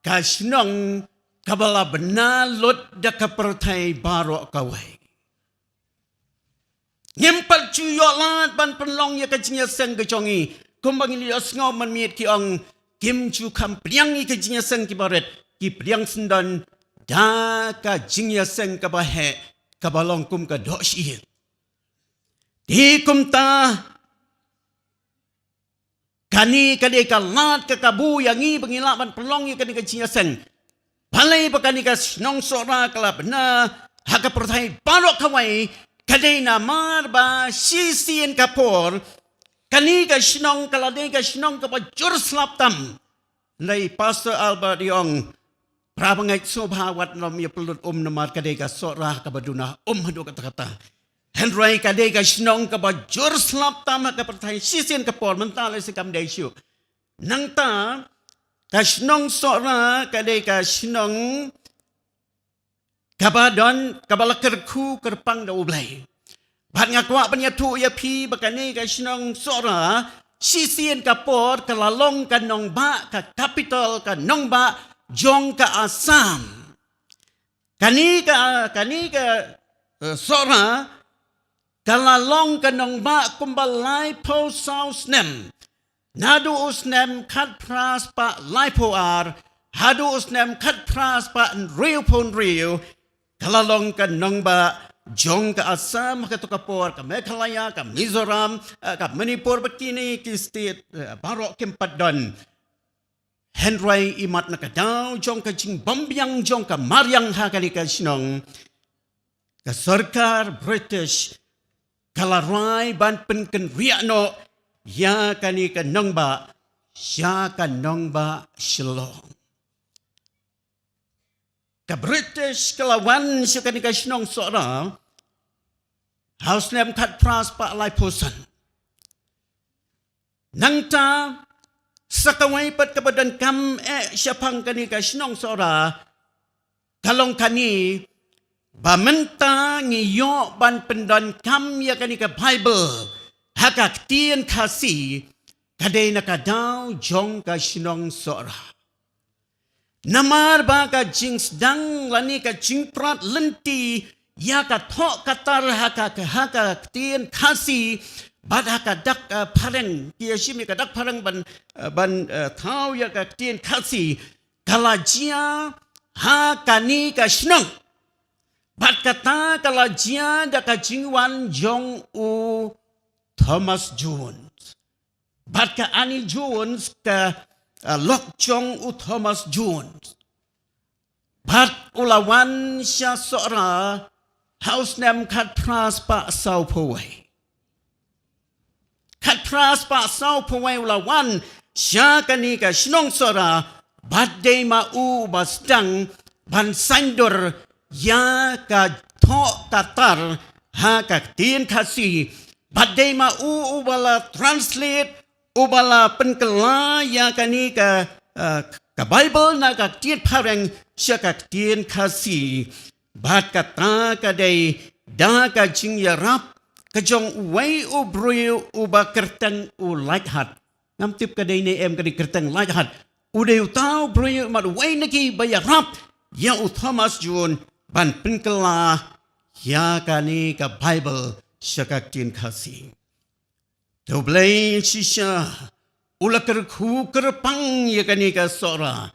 ka shnong kaba la bna lut da ka pyrthei baroh kawei. Ngim pat ju ïoh lad ban pynlong ïa ka jingïaseng ka jong ngi. Kumba ngi la ïohsngew mynmiet ki ong, kim ju kham pdiang ïa ka jingïaseng kiba rit, ki pdiang syndon da ka jingïaseng kaba heh, kaba long kum ka doh shyieng. Te kumta, kane ka dei ka lad ka kabu ïa ngi ba ngi lah ban pynlong ïa kane ka jingïaseng. Balei ba kane ka shnong Sohra ka la bna ha ka pyrthei baroh kawei, ka dei namar ba shisien ka por kane ka shnong ka la dei ka shnong kaba jur slap tam. Hynrei Pastor Albert i ong, para bangeit, sngewbha wat nym ïa pynlut um namar ka dei ka Sohra kaba duna um haduh katta katta. Hynrei ka dei ka shnong kaba jur slap tam ha ka pyrthei shisien ka por, mynta lehse kam dei shuh. Nangta ka shnong Sohra ka dei ka shnong kaba don, kaba la kyrkhu kyrpang da U Blei. Bad nga kwah ban ïathuh ïa phi ba kane ka shnong Sohra shisien ka por ka la long ka nongbah, ka capital, ka nongbah jong ka Assam. Kane ka, kane ka, eh, Sohra ka la long ka nongbah kumba laiphew saw snem. Naduh u snem khatphra spah laiphew ar haduh u snem khatphra spah hynriewphew hynriew, ka la long ka nongbah jong ka Assam ha kato ka por, ka Meghalaya, ka Mizoram, eh, ka Manipur, bad kine ki state, eh, baroh kim pat don. Hynrei imat na ka daw jong ka jingbymbiang jong ka mariang ha kane ka shnong, ka sorkar British ka la rai ban pynkynriah noh ïa kane ka nongbah sha ka nongbah Shillong. Ka British ka la wan sha kane ka shnong Sohra ha u snem khatphra spah laiphew san. Nangta sa kawei pat kaba donkam eh shaphang kane ka shnong Sohra ka long kane, ba mynta ngi ïoh ban pyndonkam ïa kane ka Bible ha ka ktien Khasi, ka dei na ka daw jong ka shnong Sohra. Namar ba ka jingsdang lane ka jingprat lynti ïa ka thoh ka tar ha ka, ha ka ktien Khasi bad ha ka dak, eh, phareng, ki ïa shim ïa ka dak phareng ban, eh, ban, eh, thaw ïa ka ktien Khasi, ka la jia ha kane ka shnong. Bad kata ka la jia da ka jingwan jong u Thomas Jones. Bad ka Annie Jones ka, eh, lok jong u Thomas Jones. Bad u la wan sha Sohra ha u snem khatphra spah sawphew wei. Khatphra spah sawphew wei u la wan sha kane ka shnong Sohra, bad dei ma u ba sdang ban saiñdur ïa ka thoh ka tar ha ka ktien Khasi, bad dei ma u uba la translate, uba la pynkylla ïa kane ka, eh, ka Bible na ka ktien phareng sha ka ktien Khasi. Bad kata ka dei da ka jingïarap ka jong uwei u briew uba kyrteng u Lighthat. Ngam tip ka dei ne em ka dei kyrteng Lighthat. U dei uta u briew mat uwei na ki ba ïarap ïa u Thomas Jones ban pynkylla ïa kane ka Bible sha ka ktien Khasi. Te U Blei shisha u la kyrkhu kyrpang ïa kane ka Sohra.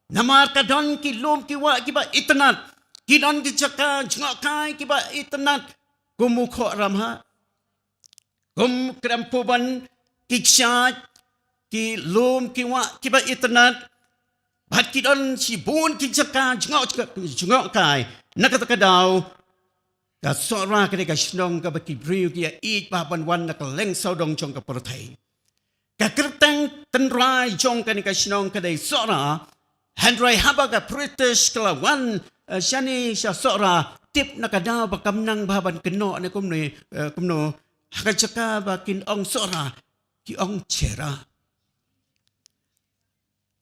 Namar ka don ki lum ki wah kiba itynnad, ki don ki jaka jngohkai kiba itynnad, kum u Khoh Ramhah, kum Krempubon, ki kshaid, ki lum ki wah kiba itynnad, bad ki don shibun ki jaka jngoh, jngohkai. Na kata ka daw, ka Sohra ka dei ka shnong kaba ki briew ki ïa ïeit bha ban wan na kylleng sawdong jong ka pyrthei. Ka kyrteng tynrai jong kane ka shnong ka dei Sohra, hynrei haba ka British ka la wan, eh, shane sha Sohra, tip na ka daw ba kam nang bha ban kynnoh ne kumne, eh, kumno, ha ka jaka ba kin ong Sohra, ki ong Chera.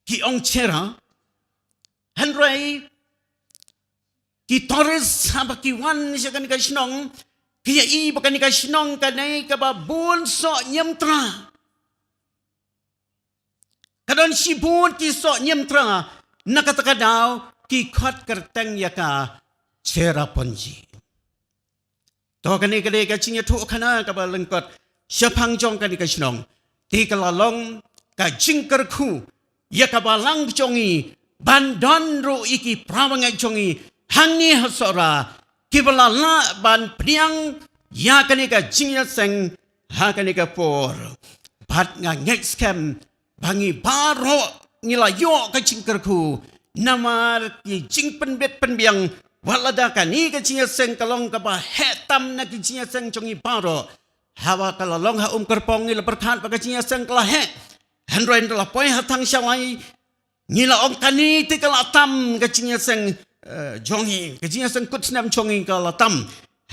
Ki ong Chera, hynrei ki tourist haba ki wan sha kane ka shnong, ki ïa i ba kane ka shnong ka dei kaba bun soh niamtra. Ka don shibun ki soh niamtra, na kata ka daw ki khot kyrteng ïa ka Cherrapunji. To kane ka dei ka jingïathuhkhana kaba lyngkot shaphang jong kane ka shnong. Te ka la long ka jingkyrkhu ïa ka balang jong ngi ban don ruh ïa ki para bangeit jong ngi hangne ha Sohra kiba la lah ban pdiang ïa kane ka jingïaseng ha kane ka por. Bad nga ngeit skhem ba ngi baroh ngi la ïoh ka jingkyrkhu namar ki jingpynbit pynbiang, wat lada kane ka jingïaseng ka long kaba heh tam na ki jingïaseng jong ngi baroh. Haba ka la long ha Umkyrpong ngi la pyrkhat ba ka jingïaseng ka la heh. Hynrei ynda la poi ha Thangshalai ngi la ong kane te ka la tam ka jingïaseng, eh, jong ngi, ka jingïaseng kut snem jong ngi ka la tam.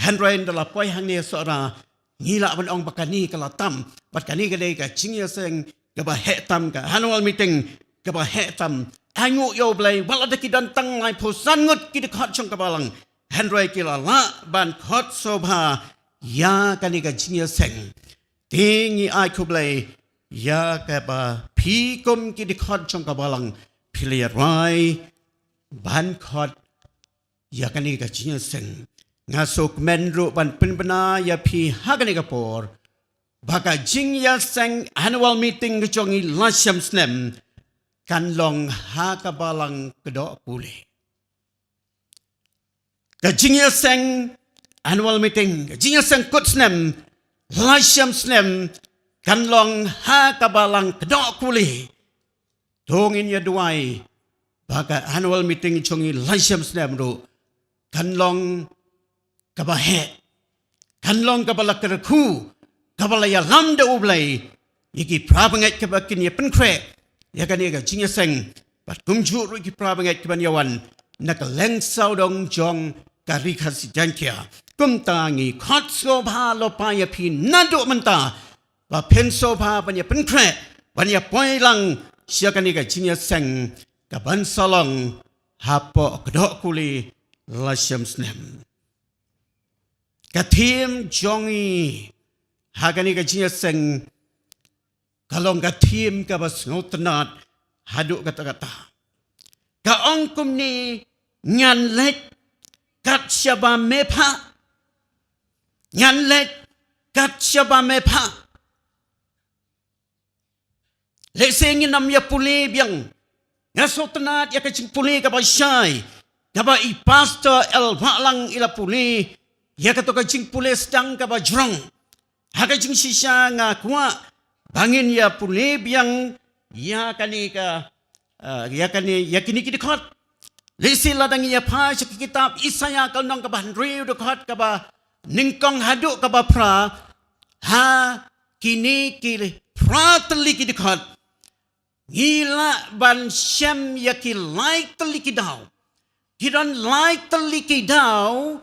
Hynrei ynda la poi hangne Sohra ngi lah ban ong ba kane ka la tam. Bad kane ka dei ka jingïaseng kaba heh tam, ka annual meeting kaba heh tam. Ai nguh ïa U Blei, wat la da ki don tang laiphew san ngut ki dkhot jong ka balang, hynrei ki la lah ban khot sngewbha ïa kane ka jingïaseng. Te ngi ai khublei ïa kaba phi kum ki dkhot jong ka balang phi la ïarai ban khot ïa kane ka jingïaseng. Nga sngewkmen ruh ban pynbna ïa phi ha kane ka por ba ka jingïaseng annual meeting ka jong ngi la shem snem kan long ha ka balang Kdohkuli. Ka jingïaseng annual meeting, ka jingïaseng kut snem la shem snem kan long ha ka balang Kdohkuli. To ngin ïa duwai ba ka annual meeting jong ngi la shem snem ruh kan long kaba heh, kan long kaba la kyrkhu, kaba la ïalam da U Blei ïa ki para bangeit kiba kin ïa pynkhreh ïa kane ka jingïaseng, bad kumjuh ruh ki para bangeit kiban ïa wan na ka lyngsawdong jong ka Ri Khasi Jaiñtia. Kumta ngi khot sngewbha lypa ïa phi naduh mynta ba phin sngewbha ban ïa pynkhreh, ban ïa poi lang sha kane ka jingïaseng kaban sa long hapoh Kdohkuli la shem snem. Ka theme jong ngi ha kane ka jingïaseng ka long ka theme kaba sngewtynnad haduh katta katta. Ka ong kumne: Ngan leit kat shaba me phah. Ngan leit kat shaba me phah. Lehse ngin ym ïa pule biang. Nga sngewtynnad ïa ka jingpule kaba shai kaba i Pastor L Wahlang i la pule ïa kato ka jingpule sdang kaba jrong. Ha ka jingshisha nga kwah ba ngin ïa pule biang ïa kane ka, ah, ïa kane, ïa kine ki dkhot. Lehse lada ngi ïa phai sha ka kitab Isaiah ka lynnong kaba hynriew, dkhot kaba nyngkong haduh kaba phra, ha kine ki phra tylli ki dkhot ngi lah ban shem ïa ki lai tylli ki daw. Ki don lai tylli ki daw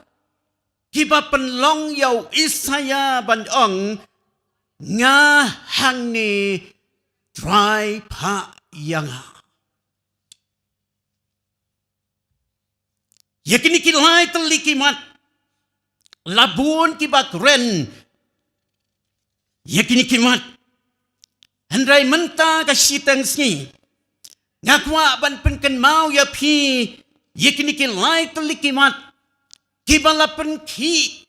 kiba pynlong ïa u Isaiah ban ong, nga hangne, Trai phah ïa nga. Ïa kine ki lai tylli ki mat la bun kiba kren ïa kine ki mat. Hynrei mynta ka shiteng sngi nga kwah ban pynkynmaw ïa phi ïa kine ki lai tylli ki mat kiba la pynkhih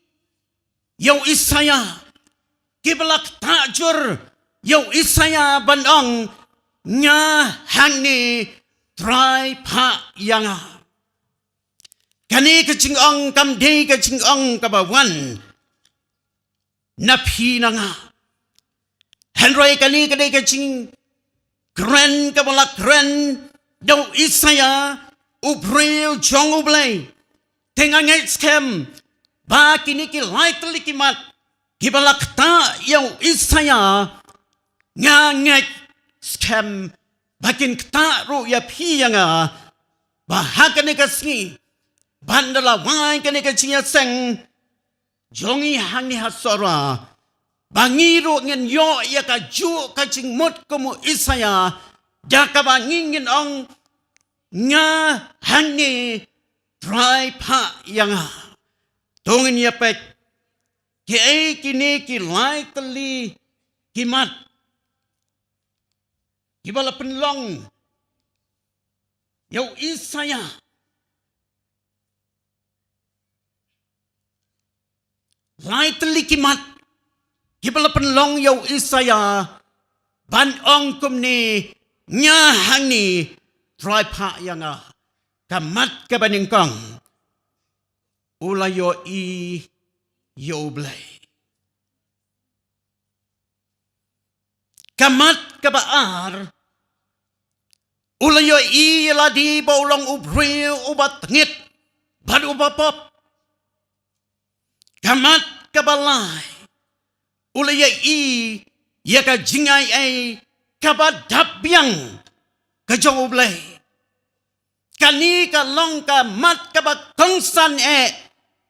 ïa u Isaiah, kiba la ktah jur ïa u Isaiah ban ong, nga hangne, Trai phah ïa nga. Kane ka jingong kam dei ka jingong kaba wan na phi na nga. Hynrei kane ka dei ka jingkren kaba la kren da u Isaiah, u briew jong U Blei. Te nga ngeit skhem ba kine ki lai tylli ki mat kiba la ktah ïa u Isaiah, nga ngeit skhem ba kin ktah ruh ïa phi ïa nga, ba ha kane ka sngi, ban da la wai kane ka jingïaseng jong ngi hangne ha Sohra, ba ngi ruh ngin ïoh ïa kajuh ka jingmut kum u Isaiah, da kaba ngi ngin ong, nga hangne, Trai phah ïa nga. To ngin ïa peit kiei kine ki lai tylli ki mat kiba la pynlong ïa u Isaiah. Lai tylli ki mat kiba la pynlong ïa u Isaiah ban ong kumne, nga hangne, Trai phah ïa nga. Ka mat kaba nyngkong, u la ïohi ïa U Blei. Ka mat kaba ar, u la ïohi ïa lade ba u long u briew uba tngit bad uba pop. Ka mat kaba lai, u la ïohi ïa ka jingai ei kaba dap biang ka jong U Blei. Kane ka long ka mat kaba kongsan eh,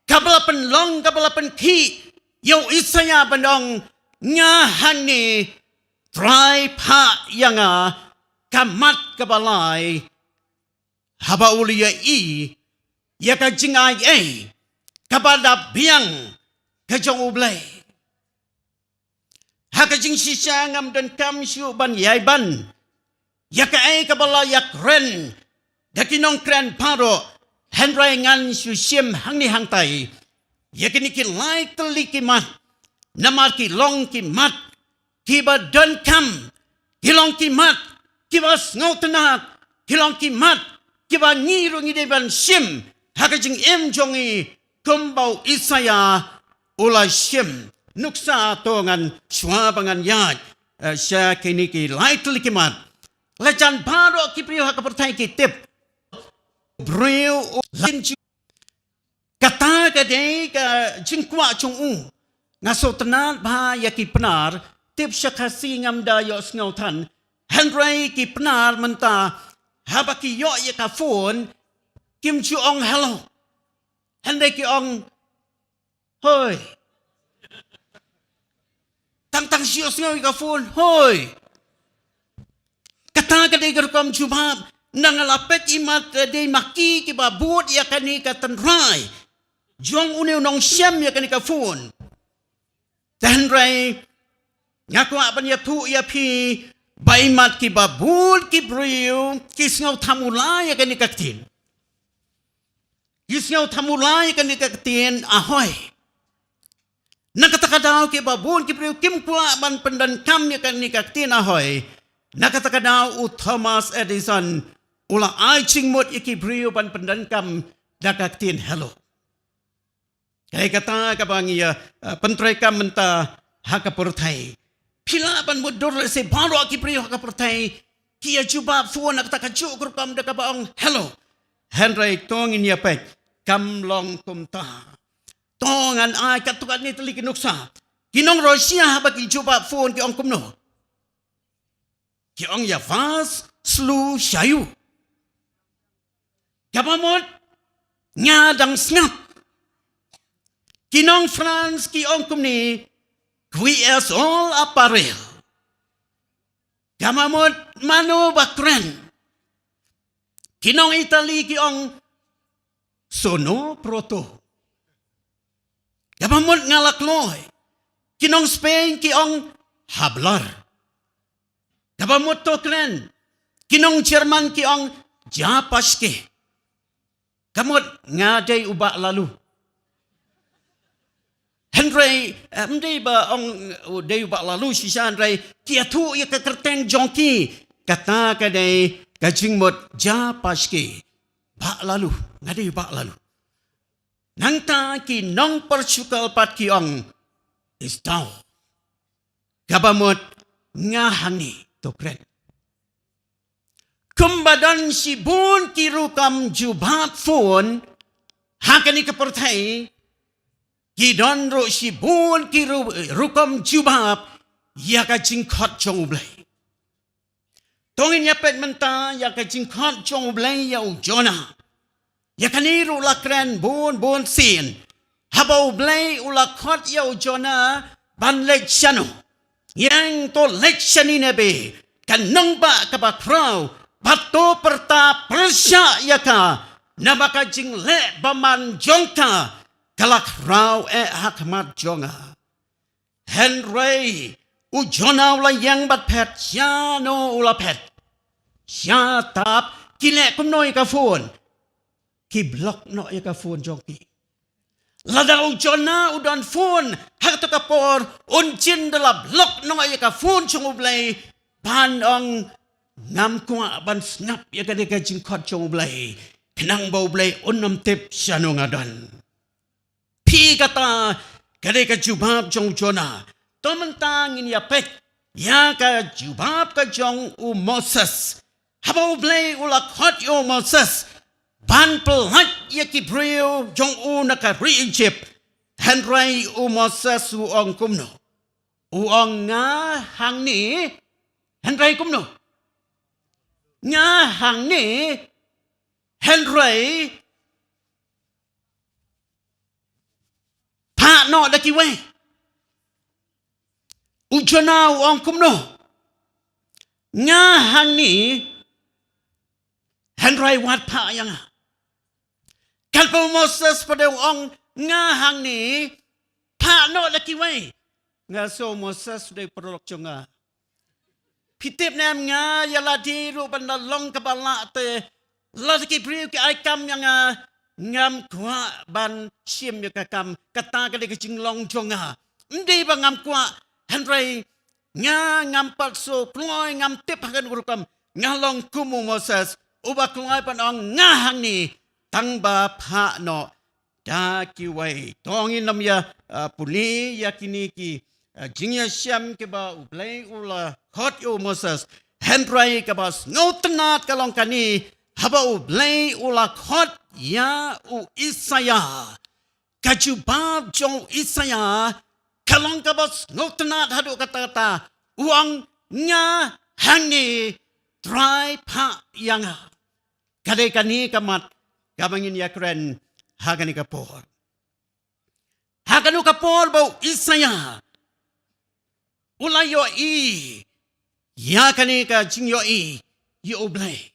kaba la pynlong, kaba la pynkhih ïa u Isaiah ban ong, nga hangne, Trai, phah ïa nga ka mat kaba lai, haba u la ïohi ïa ka jingai ei kaba da biang ka jong U Blei. Ha ka jingshisha ngam donkam shuh ban ïai ban ïa kaei kaba la ïakren da ki nongkren baroh, hynrei ngan shu shim hangne hangtai ïa kine ki lai tylli ki mat, namar ki long ki mat kiba donkam, ki long ki mat kiba sngewtynnat, ki long ki mat kiba ngi ruh ngi dei ban shim ha ka jingim jong ngi, kumba u Isaïah u la shim. Nuksa, to ngan, shuwa ba ngan ïaid, eh, sha kine ki lai tylli ki mat, la jan baroh ki briew ha ka pyrthei ki tip briew u la Kata ka dei ka jingkwah jong u. Nga sngewtynnat ba ïa ki Pnar, tip sha Khasi ngam da ïohsngew than. Hynrei ki Pnar mynta, haba ki ïoh ïa ka phone, kim ju ong hello. Hynrei ki ong hoi. Tang tang shu ïohsngew ïa ka phone, hoi. Kata ka dei ka rukom jubab, nang la peit i mat, eh, dei ma ki kiba bud ïa kane ka tynrai jong une u nongshem ïa kane ka phone. Te hynrei nga kwah ban ïathuh ïa phi ba i mat kiba bud ki briew ki sngew thamula ïa kane ka ktien. Ki sngew thamula ïa kane ka ktien, ahoi. Na kata ka daw kiba bun ki briew kim kwah ban pyndonkam ïa kane ka ktien ahoi. Na kata ka daw u Thomas Edison u la ai jingmut ïa ki briew ban pyndonkam da ka ktien hello. Kaei kata kaba ngi ïa, eh, pyntreikam mynta ha ka pyrthei. Phi lah ban mutdur lehse baroh ki briew ha ka pyrthei ki ïa jubab phone na kata kajuh ka rukom da kaba ong hello. Hynrei to ngin ïa peit, kam long kumta. To ngan ai katto katne tylli ki nuksa. Ki nong Russia haba ki jubab phone ki ong kumno? Ki ong, "Я вас слушаю." Kaba mut, "Nga dang sngap." Ki nong France ki ong kumne, "Qui est-ce à l'appareil?" Kaba mut, "Mano ba kren?" Ki nong Italy ki ong, "Sono pronto." Kaba mut, "Nga la kloi." Ki nong Spain ki ong, "Hablar." Kaba mut, "To kren." Ki nong German ki ong, "Запаски." Ka mut, "Nga dei u bah lalu." Hynrei, eh, ym dei ba ong, eh, u dei u bah lalu shisha, hynrei ki ïathuh ïa ka kyrteng jong ki. Kata ka dei ka jingmut, "Запаски." Bah lalu, nga dei u bah lalu. Nangta ki nong Portugal pat ki ong, "Estou." Kaba mut, "Nga hangne." To kren. Kumba don shibun ki rukom jubab phone ha kane ka pyrthei, ki don ruh shibun ki ru-, rukom jubab ïa ka jingkhot jong U Blei. To ngin ïa peit mynta ïa ka jingkhot jong U Blei ïa u Jonah. Ïa kane ruh la kren bun bun sien. Haba U Blei u la khot ïa u Jonah ban leit shano? Ïeng, to leit sha Nineveh, ka nongbah kaba khraw, bad to pyrta pyrshah ïa ka, naba ka jingleh bymman jong ka ka la khraw eh ha khmat jong nga. Hynrei u Jonah u la ïeng bad phet. Shano u la phet? Sha tap. Ki leh kumno ïa ka phone? Ki block noh ïa ka phone jong ki. Lada u Jonah u don phone ha kato ka por, un jin da la block noh ïa ka phone jong U Blei, ban ong, "Ngam kwah ban sngap ïa kane ka jingkhot jong U Blei, khnang ba U Blei un ym tip shano nga don." Phi, kata ka dei ka jubab jong u Jonah. To mynta ngin ïa peit ïa ka jubab ka jong u Moses. Haba U Blei u la khot ïa u Moses ban pyllait ïa ki briew jong u na ka ri Egypt, hynrei u Moses u ong kumno? U ong, "Nga hangne." Hynrei kumno? "Nga hangne." Hynrei phah noh da kiwei. U Jonah u ong kumno? Nga hangne, hynrei wat phah ïa nga. Katba u Moses pat u ong, nga hangne, phah noh da kiwei. Nga sngew u Moses u dei u paralok jong nga. Phi tip ne em, nga ïa lade ruh ban da long kaba lah te, lada ki briew ki ai kam ïa nga, ngam kwah ban shim ïa ka kam, kata ka dei ka jinglong jong nga. Ym dei ba ngam kwah, hynrei nga ngam pat sngew kloi, ngam tip ha kano ka rukom. Nga long kum u Moses uba kloi ban ong, nga hangne, tang ba phah noh da kiwei. To ngin nym ïa, ah, pule ïa kine ki, ah, jingïashem kiba U Blei u la khot ïa u Moses. Hynrei kaba sngewtynnat ka long kane, haba U Blei u la khot ïa u Isaïah, ka jubab jong u Isaïah ka long kaba sngewtynnat haduh katta katta. U ong, nga hangne, Trai phah ïa nga. Ka dei kane ka mat kaba ngin ïakren ha kane ka por. Ha kano ka por ba u Isaïah u la ïohi ïa kane ka jingïohi ïa U Blei.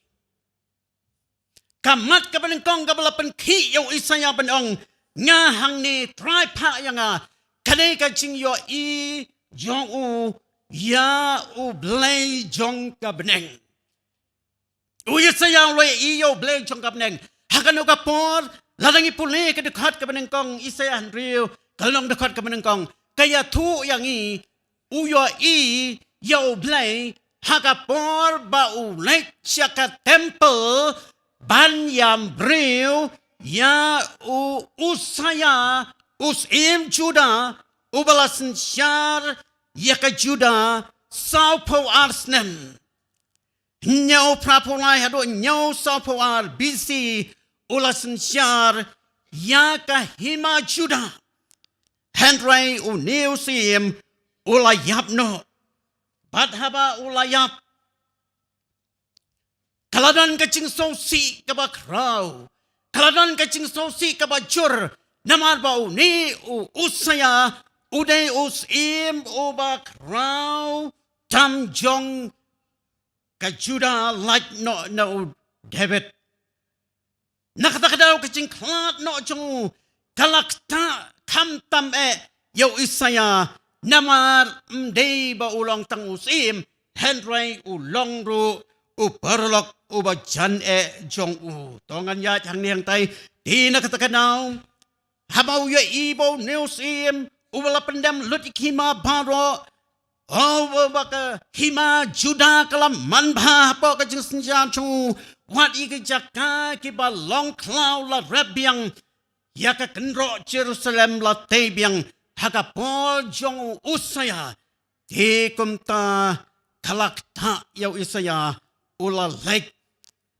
Ka mat kaba nyngkong kaba la pynkhih ïa u Isaïah ban ong, nga hangne, Trai phah ïa nga, ka dei ka jingïohi jong u ïa U Blei jong ka bneng. U Isaïah u la ïohi ïa U Blei jong ka bneng. Ha kano ka por, lada ngi pule ka dkhot kaba nyngkong, Isaïah hynriew, ka lynnong dkhot kaba nyngkong, ka ïathuh ïa ngi, u ïohi ïa U Blei ha ka por ba u leit sha ka temple ban ïambriew ïa u Usaïah, u syiem Judah, uba la synshar ïa ka Judah sawphew ar snem. Hynñiew phra phew lai haduh hynñiew sawphew ar B C u la synshar ïa ka hima Judah. Hynrei une u syiem u la ïap noh. Bad haba u la ïap, ka la don ka jingsngewsih kaba khraw, ka la don ka jingsngewsih kaba jur, namar ba une u Usaïah u dei u syiem uba khraw tam jong ka Judah, lait noh na u David. Na kata ka daw ka jingkhlad noh jong u ka la ktah khamtam eh ïa u Isaïah, namar ym dei ba u long tang u syiem, hynrei u long ruh u paralok uba jan eh jong u. To ngan ïaid hangne hangtai, te na kata ka daw, haba u ïohi ba une u syiem uba la pyndem lut ïa ki hima baroh, oh, ba, ba ka hima Judah ka la manbha hapoh ka jingsynshar jong u, wat ïa ki jaka kiba long khlaw la rep biang, ïa ka kynroh Jerusalem la tei biang, ha ka por jong u Usaïah. Te kumta ka la ktah ïa u Isaïah, u la leit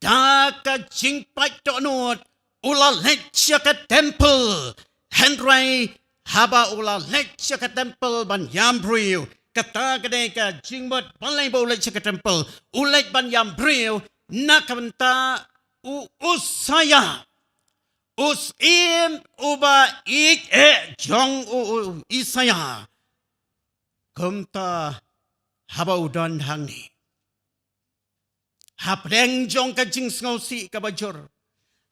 da ka jingpait dohnud, u la leit sha ka temple. Hynrei haba u la leit sha ka temple ban ïambriew, kata ka dei ka jingmut balei ba u leit sha ka temple. U leit ban ïambriew na ka bynta u Usaïah, u syiem uba ïeit eh jong u, u Isaïah. Kumta haba u don hangne, hapdeng jong ka jingsngewsih kaba jur,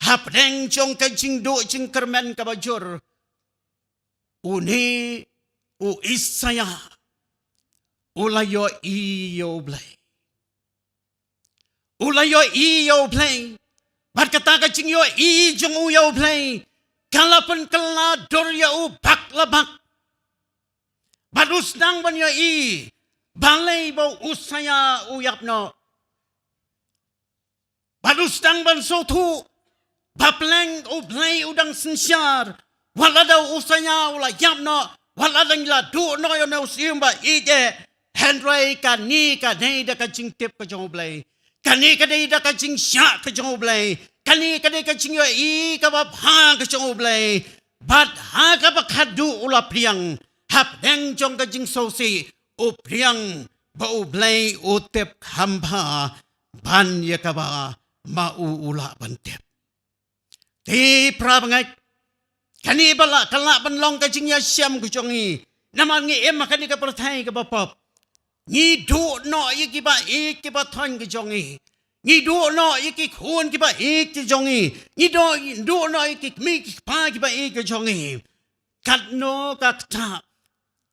hapdeng jong ka jingduh jingkyrmen kaba jur, une u Isaïah u la ïohi ïa U Blei. U la ïohi ïa U Blei. Bad kata ka jingïohi jong u ïa U Blei ka la pynkylla dur ïa u bak la bak. Bad u sdang ban ïohi balei ba u Usaïah u ïap noh. Bad u sdang ban sngewthuh ba pleng U Blei u dang synshar. Wat la da u Usaïah u la ïap noh, wat la dang la duh noh ïa une u syiem ba ïeit eh, hynrei kane ka dei da ka jingtip ka jong U Blei. Kane ka dei da ka jingshah ka jong U Blei. Kane ka dei ka jingïohi kaba bha ka jong U Blei. Bad ha kaba khadduh u la pdiang, hapdeng jong ka jingsngewsih u pdiang ba U Blei u tip kham bha ban ïa kaba ma u u lah ban tip. Te para bangeit, kane ba lah, ka lah ban long ka jingïashem ka jong ngi. Namar ngi im ha kane ka pyrthei kaba pop. Ngi duh noh ïa kiba ïeit kiba thoiñ ki jong ngi. Ngi duh noh ïa ki khun kiba ïeit ki jong ngi. Ngi duh, duh noh ïa ki kmie ki kpa kiba ïeit ki jong ngi. Katno ka ktah.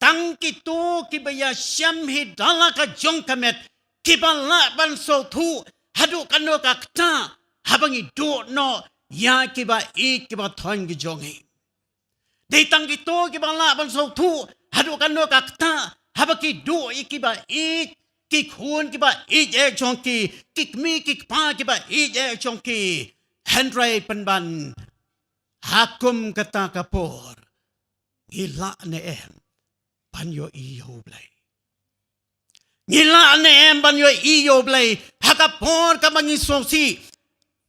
Tang kito kiba ïashem hi da la ka jong ka met, kiba lah ban sngewthuh haduh katno ka ktah haba ngi duh noh ïa kiba ïeit kiba thoiñ ki jong ngi. Dei tang kito kiba lah ban sngewthuh haduh katno ka ktah haba ki duh ïa kiba ïeit, ki khun kiba ïeit eh jong ki, ki kmie ki kpa kiba ïeit eh jong ki. Hynrei pynban ha kum kata ka por, ngi lah ne em ban ïohi ïa U Blei? Ngi lah ne em ban ïohi ïa U Blei ha ka por kaba ngi sngewsih?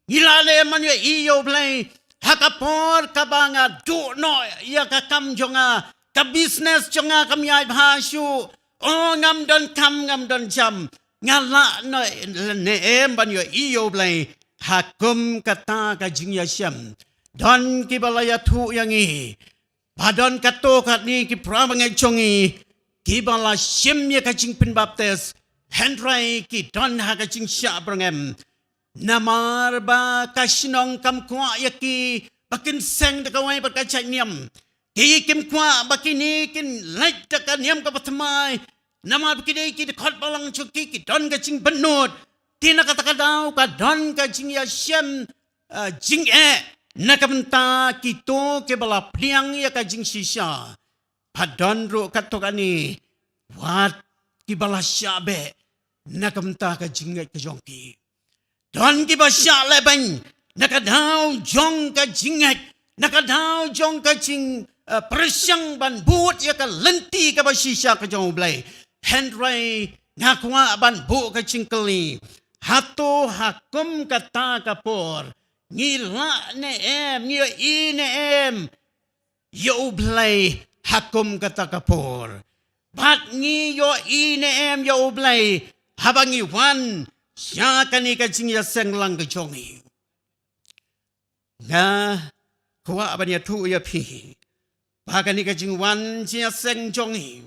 Ngi lah ne em ban ïohi ïa U Blei ha ka por kaba nga duh noh ïa ka kam jong nga, ka business jong nga kam ïaid bha shuh? O, ngam don kam, ngam don jam. Nga lah ne, ne em ban ïohi ïa U Blei ha kum kata ka jingïashem? Don kiba la ïathuh ïa ngi ba don katto katne ki para bangeit jong ngi kiba la shim ïa ka jingpynbaptis, hynrei ki don ha ka jingshah byrngem. Namar ba ka shnong kam kwah ïa ki ba kin seng da kawei pat ka jait niam. Ki kim kwah ba kine kin leit da ka niam kaba thymmai, namar ba ki dei ki dkhot balang jong ki, ki don ka jingbytnud. Te na kata ka daw ka don ka jingïashem, ah, jingeh na ka bynta kito kiba la pdiang ïa ka jingshisha. Bad don ruh katto katne wat kiba la shah beh na ka bynta ka jingngeit ka jong ki. Don kiba shah lehbeiñ na ka daw jong ka jingngeit, na ka daw jong ka jing, eh, pyrshang ban bud ïa ka lynti kaba shisha ka jong U Blei. Hynrei nga kwah ban buh ka jingkylli, hato ha kum kata ka por ngi lah ne em, ngi ïohi ne em ïa U Blei ha kum kata ka por? Bad ngi ïohi ne em ïa U Blei haba ngi wan sha kane ka jingïaseng lang ka jong ngi? Nga kwah ban ïathuh ïa phi ba kane ka jingwan jingïaseng jong ngi,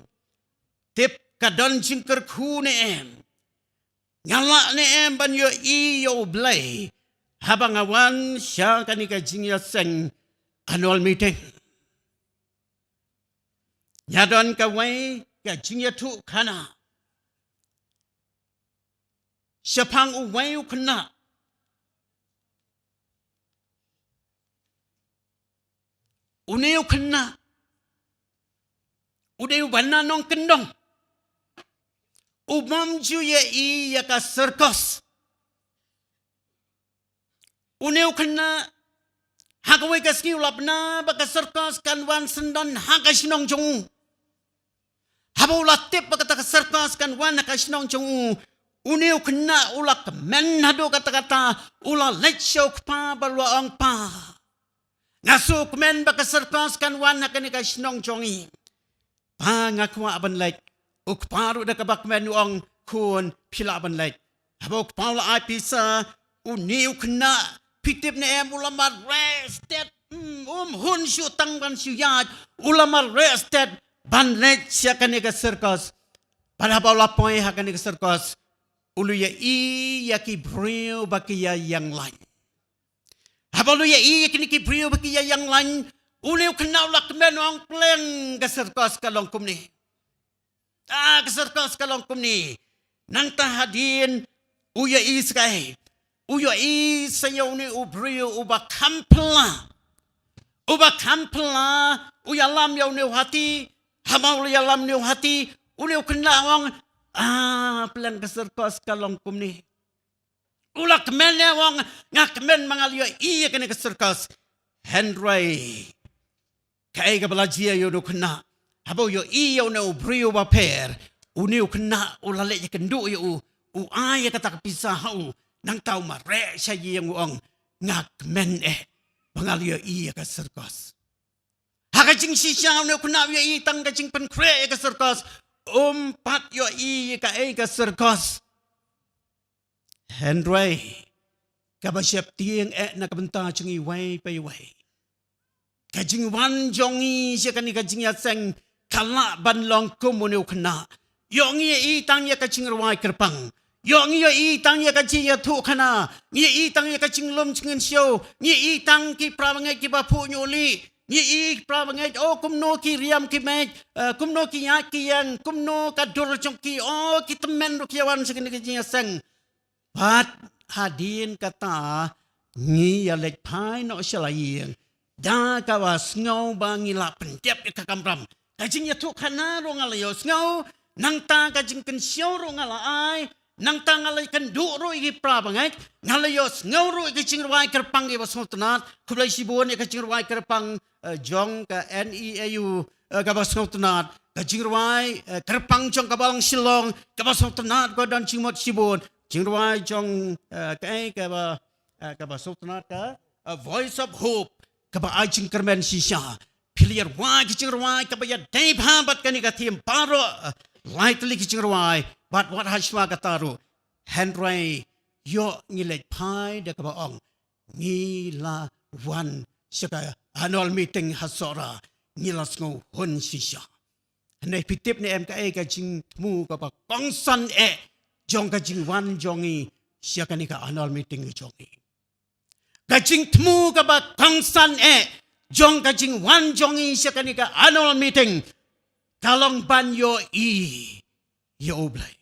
tip ka don jingkyrkhu ne em? Nga lah ne em ban ïohi ïa U Blei haba nga wan sha kane ka jingïaseng annual meeting? Nga don kawei ka jingïathuh khana shaphang uwei u khynnah. Une u khynnah u dei uba na nongkyndong. U bym ju ïohi ïa ka circus. Une u khynnah ha kawei ka sngi u la bna ba ka circus kan wan syndon ha ka shnong jong u. Haba u la tip ba kata ka circus kan wan ha ka shnong jong u, une u khynnah u la kmen haduh katta katta, u la leit sha u kpa bad u la ong, "Pa, nga sngewkmen ba ka circus kan wan ha kane ka shnong jong ngi. Pa, nga kwah ban leit." U kpa ruh da kaba kmen u ong, "Khun, phi lah ban leit." Haba u kpa u la ai pisa, une u khynnah, phi tip ne em, u la mareh stet. Hmm, um hun shuh tang ban shu ïaid, u la mareh stet ban leit sha kane ka circus. Bad haba u la poi ha kane ka circus, u la ïohi ïa ki briew ba ki ïa ïeng lain. Haba u la ïohi ïa kine ki briew ba ki ïa ïeng lain, une u khynnah u la kmen, u ong, "Pleng, ka circus ka long kumne. Ah, ka circus ka long kumne." Nangta hadien u ïohi sa kaei? U ïohi sa ïa une u briew uba kham phylla. Uba kham phylla, u ïalam ïa une u hati. Haba u la ïalam une u hati, une u khynnah u ong, "Ah, pleng, ka circus ka long kumne." U la kmen, u ong, "Nga kmen ba nga la ïohi ïa kane ka circus." Hynrei kaei kaba la jia ïa une u khynnah? Haba u ïohi ïa une u briew uba pher, une u khynnah u la leit ïakynduh ïa u, u ai ïa kata ka pisa ha u, nangta u mareh sha ïing, u ong, "Nga kmen eh ba nga la ïohi ïa ka circus." Ha ka jingshisha une u khynnah u ïohi tang ka jingpynkhreh ïa ka circus, um pat ïohi ïa kaei ka circus. Hynrei kaba sheptieng eh na ka bynta jong ngi iwei pa iwei, ka jingwan jong ngi sha kane ka jingïaseng ka lah ban long kum une u khynnah. Ïoh ngi ïohi tang ïa ka jingrwai kyrpang. Ïoh ngi ïohi tang ïa ka jingïathuhkhana. Ngi ïohi tang ïa ka jinglum jingkynshew. Ngi ïohi tang ki parabangeit kiba phuh ñiuh lieh. Ngi ïohi parabangeit, oh, kumno ki riam ki meit, eh, kumno ki ïaid ki ïeng, kumno ka dur jong ki, oh, ki tymmen ruh ki ïawan sha kane ka jingïaseng. Bad hadien kata ngi ïaleit phai noh sha la ïing da kaba sngew ba ngi la pyndep ïa ka kamram. Ka jingïathuhkhana ruh nga la ïohsngew, nangta ka jingkynshew ruh nga la ai, nangta nga la ïakynduh ruh ïa ki parabangeit, nga la ïohsngew ruh ïa ka jingrwai kyrpang ïa ba sngewtynnat. Khublei shibun ïa ka jingrwai kyrpang, eh, jong ka N E A U, eh, kaba sngewtynnat, ka jingrwai, eh, kyrpang jong ka Balang Shillong kaba sngewtynnat, ka don jingmut shibun. Jingrwai jong, eh, kaei kaba, eh, kaba sngewtynnat ka, eh, Voice of Hope, kaba ai jingkyrmen shisha. Phi la ïarwai ka jingrwai kaba ïadei bha bad kane ka theme baroh, eh, lai tylli ka jingrwai, bad wat hashwa kata ruh. Hynrei ïoh ngi leit phai da kaba ong ngi la wan sha ka annual meeting ha Sohra, ngi la sngewhun shisha. Hynrei phi tip ne em kaei ka jingthmu kaba kongsan eh jong ka jingwan jong ngi sha kane ka annual meeting jong ngi? Ka jingthmu kaba kongsan eh jong ka jingwan jong ngi sha kane ka annual meeting ka long ban ïohi ïa U Blei.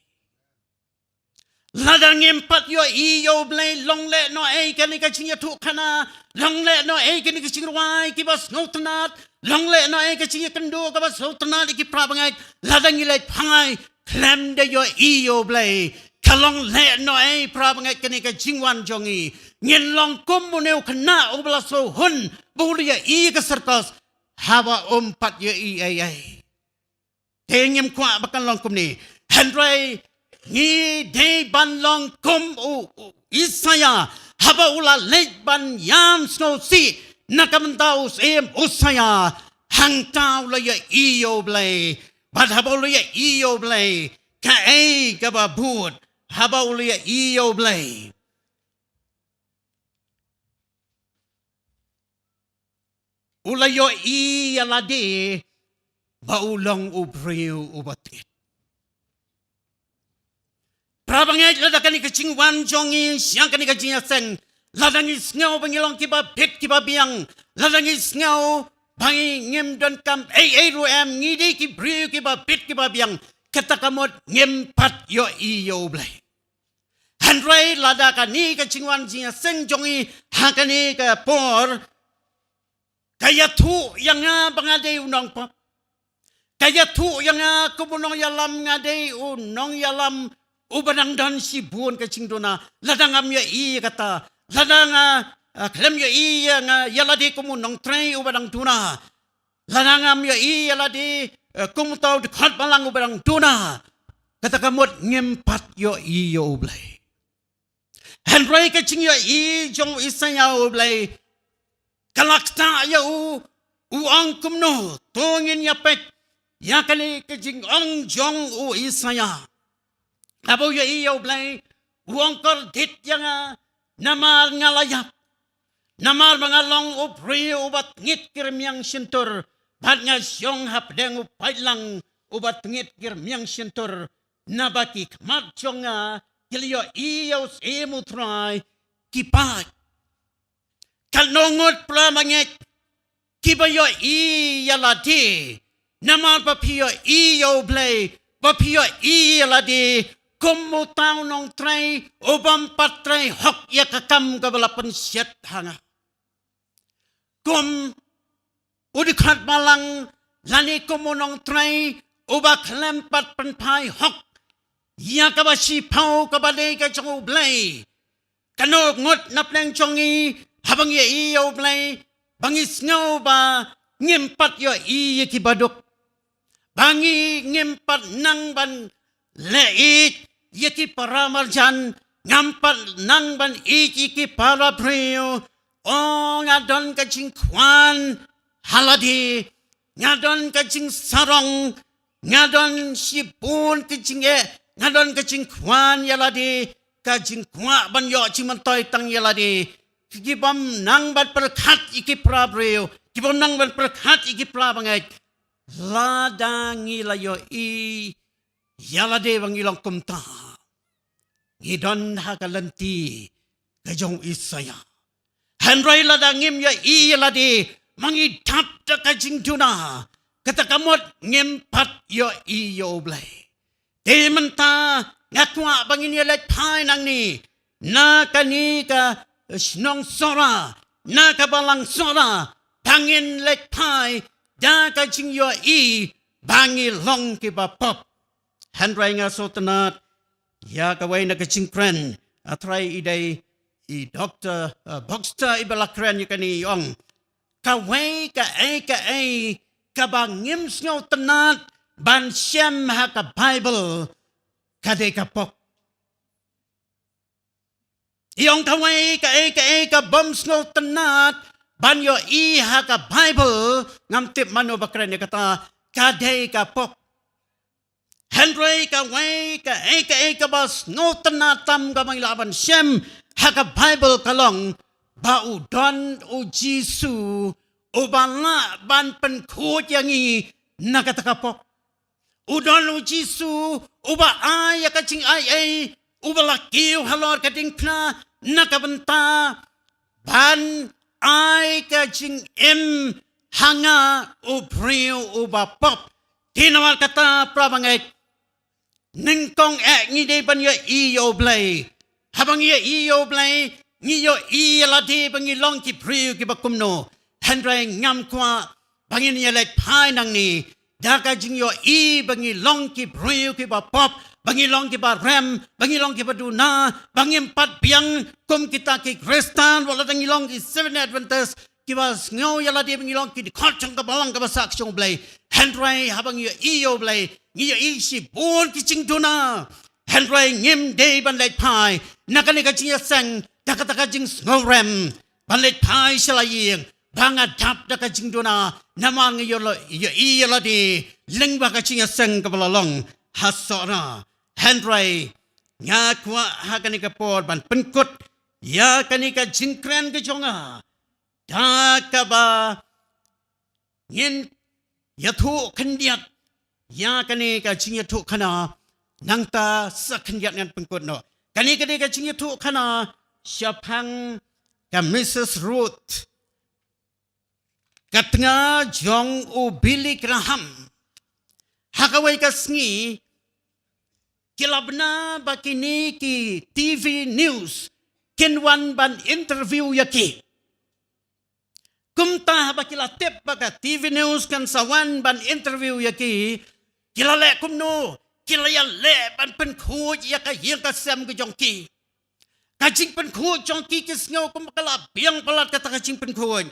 Lada ngim pat ïohi ïa U Blei, long lehnohei kane ka jingïathuhkhana, long lehnohei kane ka jingrwai kiba sngewtynnat, long lehnohei ka jingïakynduh kaba sngewtynnat ïa ki parabangeit, lada ngi leit phai khlem da ïohi ïa U Blei, ka long lehnohei parabangeit kane ka jingwan jong ngi. Ngin long kum une u khynnah uba la sngewhun ba u la ïohi ïa ka circus haba um pat ïohi ei ei. Te ngim kwah ba kan long kumne. Hynrei ngi dei ban long kum u, u Isaïah, haba u la leit ban ïam sngewsih na ka bynta u syiem Usaïah, hangta u la ïohi ïa U Blei. Bad haba u la ïohi ïa U Blei, kaei kaba bud haba u la ïohi ïa U Blei? U la ïohi ïa lade ba u long u briew uba tngit. Parabangeit, lada kane ka jingwan jong ngi sha kane ka jingïaseng, lada ngi sngew ba ngi long kiba bit kiba biang, lada ngi sngew ba ngi ngim donkam ei ei ruh em, ngi dei ki briew kiba bit kiba biang, kata ka mut ngim pat ïohi ïa U Blei. Hynrei lada kane ka jingwan jingïaseng jong ngi ha kane ka por ka ïathuh ïa nga ba nga dei u nongpop, ka ïathuh ïa nga kum u nongïalam, nga dei u nongïalam uba dang don shibun ka jingduna. Lada ngam ïohi ïa kata, lada nga, ah, khlem ïohi ïa nga ïa lade kum u nongtrei uba dang duna, lada ngam ïohi ïa lade, eh, kum uta u dkhot balang uba dang duna, kata ka mut ngim pat ïohi ïa U Blei. Hynrei ka jingïohi jong u Isaïah ïa U Blei ka la ktah ïa u, u ong kumno? To ngin ïa peit ïa kane ka jingong jong u Isaïah. Haba u ïohi ïa U Blei, u ong, kordit ïa nga namar nga la ïap, namar ba nga long u briew uba tngit ki rmiang shyntur, bad nga shong hapdeng u paidlang uba tngit ki rmiang shyntur, naba ki khmat jong nga ki la ïohi ïa u Syiem U Trai, ki paid. Katno ngut para bangeit kiba ïohi ïa lade, namar ba phi ïohi ïa U Blei, ba phi ïohi ïa lade kum uta u nongtrei u bym pat trei hok ïa ka kam kaba la pynshet ha nga, kum u dkhot balang lane kum u nongtrei uba khlem pat pynphai hok ïa kaba shiphew kaba dei ka jong U Blei. Katno ngut na pdeng jong ngi, haba ngi ïohi ïa U Blei, ba ngi sngew ba ngim pat ïohi ïa ki baduk, ba ngi ngim pat nang ban leh ïeit ïa ki para marjan, ngam pat nang ban ïeit ïa ki para briew. O, nga don ka jingkwah ha lade, nga don ka jingsarong, nga don shibun ka jingeh, nga don ka jingkwah ïa lade, ka jingkwah ban ïoh jingmyntoi tang ïa lade. Ki bym nang ban pyrkhat ïa ki para briew, ki bym nang ban pyrkhat ïa ki para bangeit. Lada ngi la ïohi ïa lade ba ngi long kumta, ngi don ha ka lynti ka jong u Isaïah. Hynrei lada ngim ïohi ïa lade, ma ngi dap da ka jingduna, kata ka mut ngim pat ïohi ïa U Blei. Te mynta nga kwah ba ngin ïa leit phai nangne, na kane ka shnong Sohra, na ka balang Sohra, ba ngin leit phai da ka jingïohi ba ngi long kiba pop. Hynrei nga sngewtynnat ïa kawei na ka jingkren, a trai i dei i Doktor, uh, Baxter iba la kren ïa kane, i ong, kawei kaei kaei kaba ngim sngewtynnat ban shem ha ka Baibl, ka dei ka pop. I ong kawei kaei kaei kabym sngewtynnat ban ïohi ha ka Baibl, ngam tip mano ba kren ïa kata, ka dei ka pop. Hynrei kawei kaei kaei kaba sngewtynnat tam kaba ngi lah ban shem ha ka Baibl ka long ba u don U Jisu uba lah ban pynkhuid ïa ngi na kata ka pop. U don U Jisu uba ai ïa ka jingai ei, uba la kiew halor ka diengphna na ka bynta ban ai ka jingim ha nga u briew uba pop. Te namar kata, para bangeit, nyngkong eh ngi dei ban ïohi ïa U Blei. Haba ngi ïohi ïa U Blei, ngi ïohi ïa lade ba ngi long ki briew kiba kumno. Hynrei ngam kwah ba ngin ïa leit phai nangne da ka jingïohi ba ngi long ki briew kiba pop, ba ngi long kiba rem, ba ngi long kiba duna, ba ngim pat biang kum kita ki Khristan, wat la da ngi long ki Seventh Adventist, kiba sngew ïa lade ba ngi long ki dkhot jong ka balang kaba sah ka jong U Blei. Hynrei haba ngi ïohi ïa U Blei, ngi ïohi shibun ki jingduna. Hynrei ngim dei ban leit phai na kane ka jingïaseng da kata ka jingsngewrem, ban leit phai sha la ïing ba nga dap da ka jingduna, namar ngi ïohi ïa lade lyngba ka jingïaseng kaba la long ha Sohra. Hynrei nga kwah ha kane ka por ban pynkut ïa kane ka jingkren ka jong nga da kaba ngin ïathuh khyndiat ïa kane ka jingïathuhkhana. Nangta sa khyndiat ngan pynkut noh. Kane ka dei ka jingïathuhkhana shaphang ka Missus Ruth, ka tnga jong u Billy Graham. Ha kawei ka sngi ki la bna ba kine ki T V news kin wan ban interview ïa ki. Kumta haba ki la tip ba ka T V news kan sa wan ban interview ïa ki, ki la leh kumno? Ki la ïaleh ban pynkhuid ïa ka ïing ka sem ka jong ki. Ka jingpynkhuid jong ki, ki sngew kumba ka la biang palat kata ka jingpynkhuid.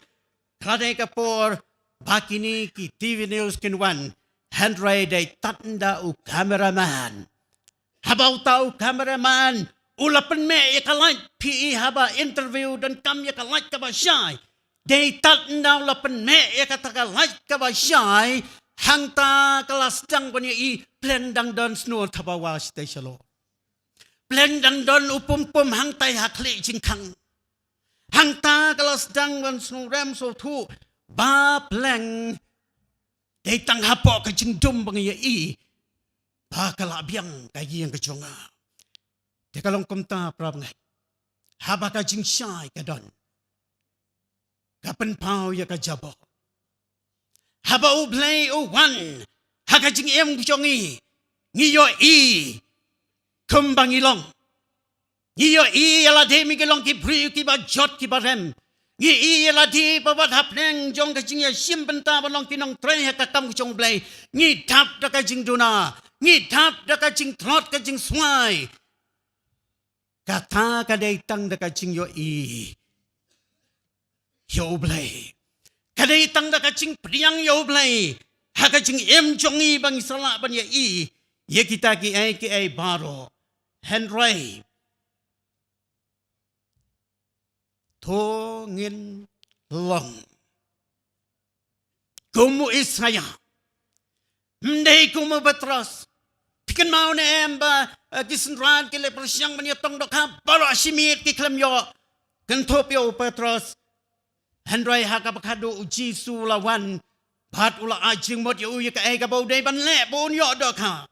Ka la dei ka por ba kine ki T V news kin wan, hynrei dei tad ynda u cameraman. Haba uta u cameraman u la pynmih ïa ka light, phi i haba interview donkam ïa ka light kaba shai. Dei tad ynda u la pynmih ïa kata ka light kaba shai, hangta ka la sdang ban ïohi pleng dang don shnur thaba wah shatei shalor. Pleng dang don u pum pum hangtai ha khlieh jingkhang. Hangta ka la sdang ban sngewrem sngewthuh ba pleng dei tang hapoh ka jingdum ba nga ïohi ba ka la biang ka ïing ka jong nga. Te ka long kumta, para bangeit, haba ka jingshai ka don, ka pynpaw ïa ka jaboh. Haba U Blei u wan ha ka jingim ka jong ngi, ngi ïohi kumba ngi long. Ngi ïohi ïa lade ba ngi long ki briew kiba jot kiba rem. Ngi ïohi ïa lade ba wat hapdeng jong ka jingïashim bynta ban long ki nongtrei ha ka kam ka jong U Blei, ngi dap da ka jingduna, ngi dap da ka jingtlot ka jingswai. Kata ka dei tang da ka jingïohi ïa U Blei. Ka dei tang da ka jingpdiang ïa U Blei ha ka jingim jong ngi ba ngi sa lah ban ïohi ïa kita kiei kiei baroh. Hynrei to ngin long kum u Isaïah, ym dei kum u Petros. Phi kynmaw ne em ba, eh, ki synran ki leit pyrshang ban ïatong dohkha, baroh shimiet ki khlem ïoh kynthup ïa u Petros. Hynrei ha kaba khadduh u Jisu u la wan bad u la ai jingmut ïa u ïa kaei kaba u dei ban leh ba un ïoh dohkha.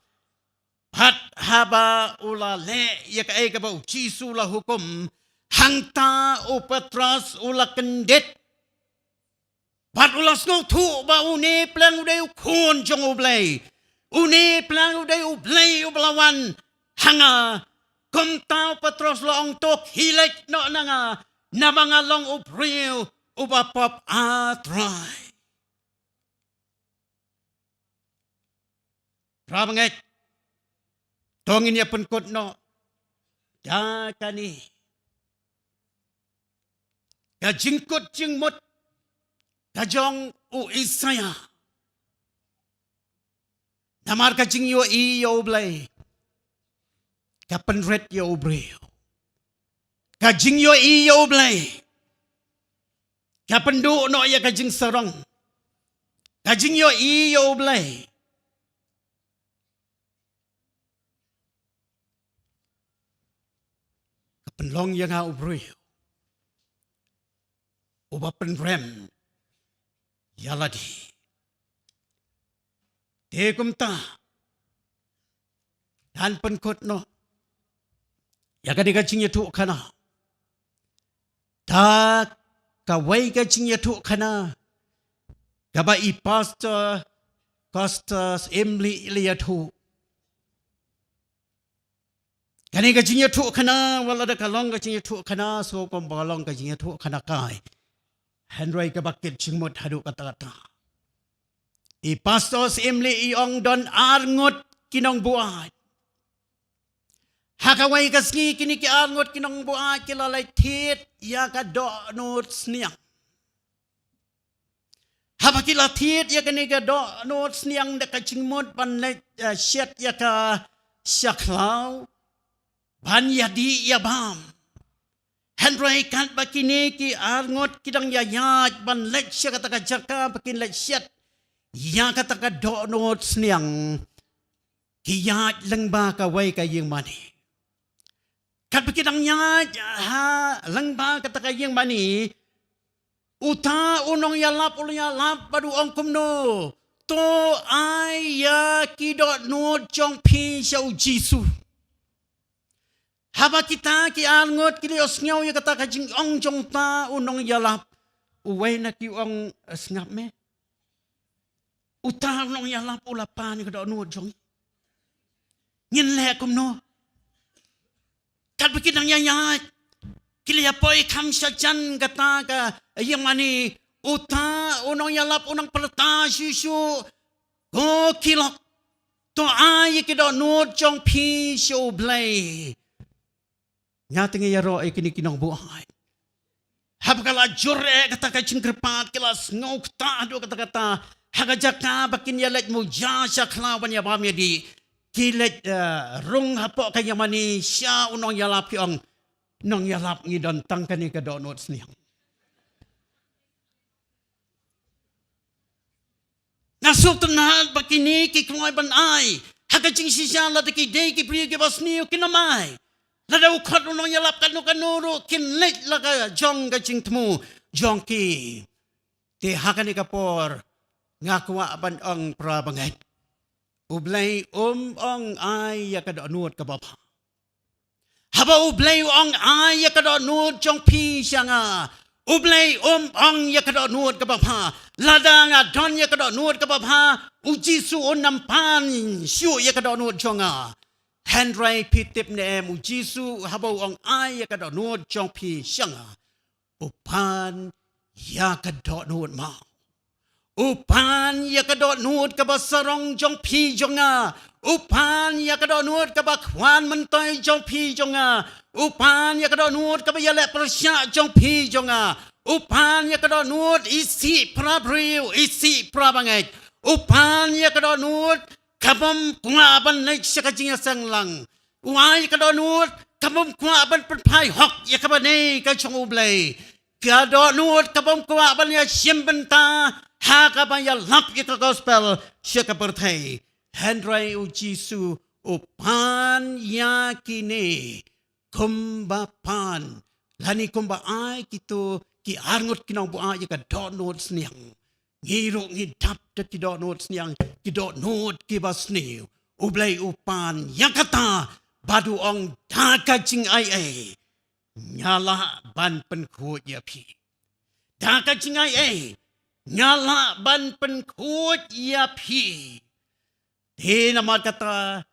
Bad haba u la leh ïa kaei kaba u Jisu u la hukum, hangta u Petros u la kyndit. Bad u la sngewthuh ba une pleng u dei u khun jong U Blei. Une pleng u dei U Blei uba la wan ha nga. Kumta u Petros u la ong, to khie leit noh na nga, namar nga long u briew uba pop, ah Trai. Para bangeit, to ngin ïa pynkut noh da kane ka jingkut jingmut ka jong u Isaïah. Namar ka jingïohi ïa U Blei ka pynrit ïa u briew. Ka jingïohi ïa U Blei ka pynduh noh ïa ka jingsarong. Ka jingïohi ïa U Blei ka pynlong ïa nga u briew uba pynrem ïa lade. Te kumta, ngan pynkut noh ïa kane ka jingïathuhkhana da kawei ka jingïathuhkhana kaba i Pastor Costas Imli i la ïathuh. Kane ka jingïathuhkhana, wat lada ka long ka jingïathuhkhana shuh kumba ka long ka jingïathuhkhana kai, hynrei kaba kit jingmut haduh katta katta. I Pastor Imli i ong, don ar ngut ki nongbuaid. Ha kawei ka sngi kine ki ar ngut ki nongbuaid ki la leit thied ïa ka dohnud sniang. Haba ki la thied ïa kane ka dohnud sniang da ka jingmut ban leit, eh, shet ïa ka sha khlaw ban ïadih ïabam. Hynrei katba kine ki ar ngut ki dang ïaid ban leit sha kata ka jaka ba kin leit shet ïa kata ka dohnud sniang, ki ïaid lyngba kawei ka ïingmane. Katba ki dang ïaid ha lyngba kata ka ïingmane, uta u nongïalap u la ïalap bad u ong kumno, to ai ïa ki dohnud jong phi sha u Jisu. Haba kita ki ar ngut ki la ïohsngew ïa kata ka jingong jong uta u nongïalap, uwei na ki u ong, sngap me. Uta u nongïalap u la pan ïa ka dohnud jong ngi. Ngin leh kumno? Katba ki dang ïaid, ki la ïa poi kham shajan kata ka ïingmane, uta u nongïalap u nang pyrta shuh shuh, ko ki lok, to ai ïa ki dohnud jong phi sha U Blei. Nga te nga ïaroh ïa kine ki nongbuaid. Haba ka la jur eh kata ka jingkyrpad, ki la sngew ktah haduh katta katta. Ha ka jaka ba kin ïaleit muja sha khlaw ban ïabam ïadih, ki leit, eh, rung hapoh ka ïingmane sha u nongïalap, ki ong, nongïalap, ngi don tang kane ka dohnud sniang. Nga sngewtynnat ba kine ki kloi ban ai ha ka jingshisha, lada ki dei ki briew kiba sniew kin ym ai. Lada u khot u nongïalap kano kano ruh kin leit la ka jong ka jingthmu jong ki. Te ha kane ka por nga kwah ban ong, para bangeit, U Blei um ong ai ïa ka dohnud kaba bha. Haba U Blei u ong ai ïa ka dohnud jong phi sha nga, U Blei um ong ïa ka dohnud kaba bha. Lada nga don ïa ka dohnud kaba bha, u Jisu un ym pan shuh ïa ka dohnud jong nga. Hynrei phi tip ne em, u Jisu haba u ong ai ïa ka dohnud jong phi sha nga, u pan ïa ka dohnud maw. U pan ïa ka dohnud kaba sarong jong phi jong nga. U pan ïa ka dohnud kaba khwan myntoi jong phi jong nga. U pan ïa ka dohnud kaba ïaleh pyrshah jong phi jong nga. U pan ïa ka dohnud, isih para briew, isih para bangeit. U pan ïa ka dohnud kabym kwah ban leit sha ka jingïaseng lang. U ai ka dohnud kabym kwah ban pynphai hok ïa kaba dei ka jong U Blei. Ka dohnud kabym kwah ban ïashim bynta ha kaba ïalap ïa ka gospel sha ka pyrthei. Hynrei u Jisu u pan ïa kine kumba pan, lane kumba ai kito ki arngut ki nongbuaid ïa ka dohnud sniang. Ngi ruh ngi dap da ki dohnud sniang, ki dohnud kiba sniew. U Blei u pan ïa kata, bad u ong da ka jingaiei nga lah ban pynkhuid ïa phi. Da ka jingaiei nga lah ban pynkhuid ïa phi. Te namar kata,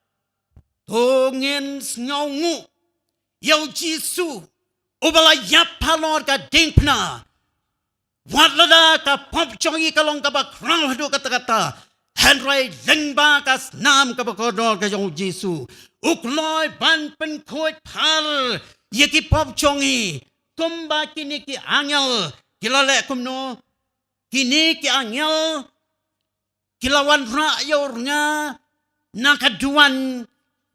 to ngin sngewnguh ïa u Jisu, uba la ïap halor ka diengphna. Wat lada ka pop jong ngi ka long kaba khraw haduh katta katta, hynrei lyngba ka snam kaba kordor ka jong u Jisu, u kloi ban pynkhuid phar ïa ki pop jong ngi. Kumba kine ki angel ki la leh kumno? Kine ki angel ki la wanrah ïa u rnga na ka duwan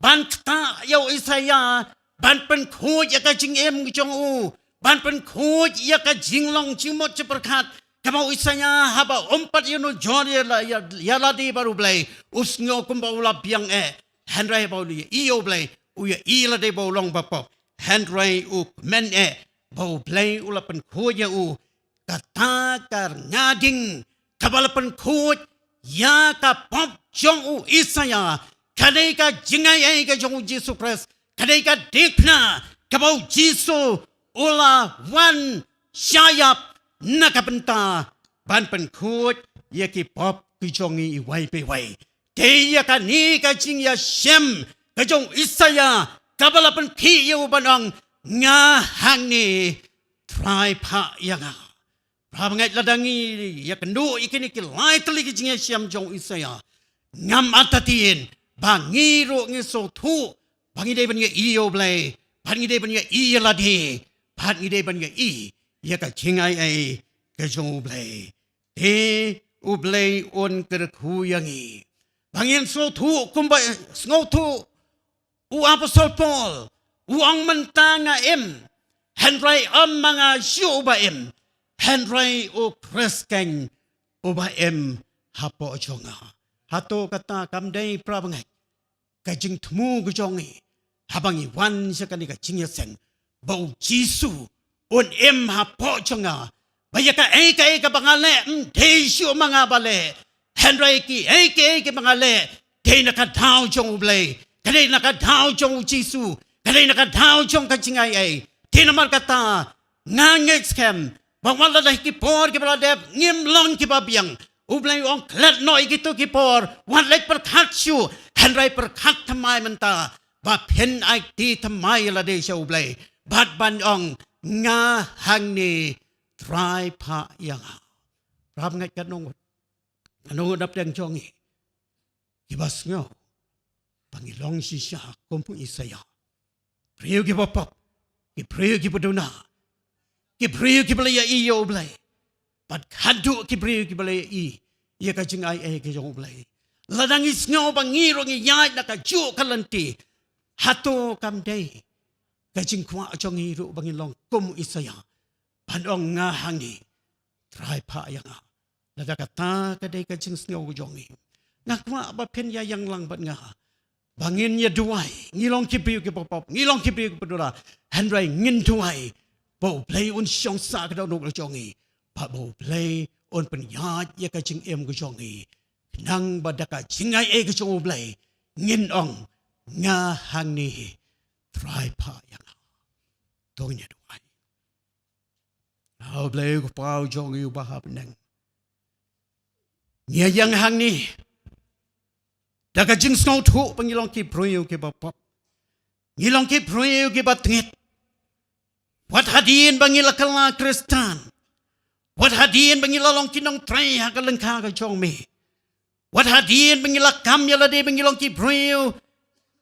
ban ktah ïa u Isaïah, ban pynkhuid ïa ka jingim jong u, ban pynkhuid ïa ka jinglong jingmut jingpyrkhat. Kaba u Isaïah haba um pat ïanujor ïa la, ïa, ïa lade bad u Blei, u sngew kumba u la biang eh. Hynrei haba u ïohi ïa u Blei, u ïohi lade ba u long ba pop. Hynrei u kmen eh ba u Blei u la pynkhuid ïa u. Kata ka rnga ding kaba la pynkhuid ïa ka pop jong u Isaïah, ka dei ka jingaiei ka jong u Jisu Khrist, ka dei ka diengphna kaba u Jisu u la wan sha ïap na ka bynta ban pynkhuid ïa ki pop ki jong ngi iwei pa iwei. Te ïa kane ka jingïashem ka jong u Isaïah kaba la pynkhih ïa u ban ong, nga hangne, Trai phah ïa nga. Para bangeit, lada ngi ïakynduh ïa kine ki lai tylli ki jingïashem jong u Isaïah, ngam artatien ba ngi ruh ngi sngewthuh ba ngi dei ban ïohi ïa u Blei, ba ngi dei ban ïohi ïa lade, ba ngi dei ban ïohi ïa ka jingaiei ka jong u Blei. Te u Blei un kyrkhu ïa ngi ba ngin sngewthuh kumba sngewthuh u Apostol Paul, u ong mynta nga im, hynrei ym ma nga shuh uba im, hynrei u Khrist keiñ uba im hapoh jong nga. Hato kata kam dei, para bangeit, ka jingthmu ka jong ngi haba ngi wan sha kane ka jingïaseng, ba u Jisu un im hapoh jong nga, ba ïa kaei kaei kaba nga leh ym dei shuh ma nga ba leh, hynrei kiei kiei kiba nga leh dei na ka daw jong u Blei, ka dei na ka daw jong u Jisu, ka dei na ka daw jong ka jingaiei. Te namar kata, nga ngeit skhem ba wat la da ki por kiba la dep ngim long kiba biang. U Blei u ong klet noh ïa kito ki por, wat leit pyrkhat shuh, hynrei pyrkhat thymmai mynta ba phin aiti thymmai ïa lade sha u Blei bad ban ong, nga hangne, Trai phah ïa nga. Para bangeit, katno ngut, katno ngut na pdeng jong ngi kiba sngew ba ngi long shisha kum u Isaïah? Briew kiba pop, ki briew kiba duna, ki briew kiba la ïohi ïa u Blei, bad haduh ki briew kiba la ïohi ïa ka jingaiei ka jong u Blei. Lada ngi sngew ba ngi ruh ngi ïaid na kajuh ka lynti, hato kam dei ka jingkwah jong ngi ruh ba ngin long kum u Isaïah, ban ong, nga hangne, Trai phah ïa nga? Lada kata ka dei ka jingsngew ka jong ngi, nga kwah ba phin ïa ïeng lang bad nga ba ngin ïa duwai. Ngi long ki briew kiba pop, ngi long ki briew kiba duna, hynrei ngin duwai ba u Blei un shong sah ka dohnud ka jong ngi, ba, ba u Blei un pynïaid ïa ka jingim ka jong ngi, khnang ba da ka jingaiei ka jong u Blei ngin ong, nga hangne, Trai phah ïa nga. To ngin ïa duwai. A Blei ko Kpa jong ngi uba ha bneng, ngi ïeng hangne da ka jingsngewthuh ba ngi long ki briew kiba pop, ngi long ki briew kiba tngit. Wat hadien ba ngi la kylla Khristan, wat hadien ba ngi la long ki nongtrei ha ka lyngkha ka jong me, wat hadien ba ngi la kam ïa lade ba ngi long ki briew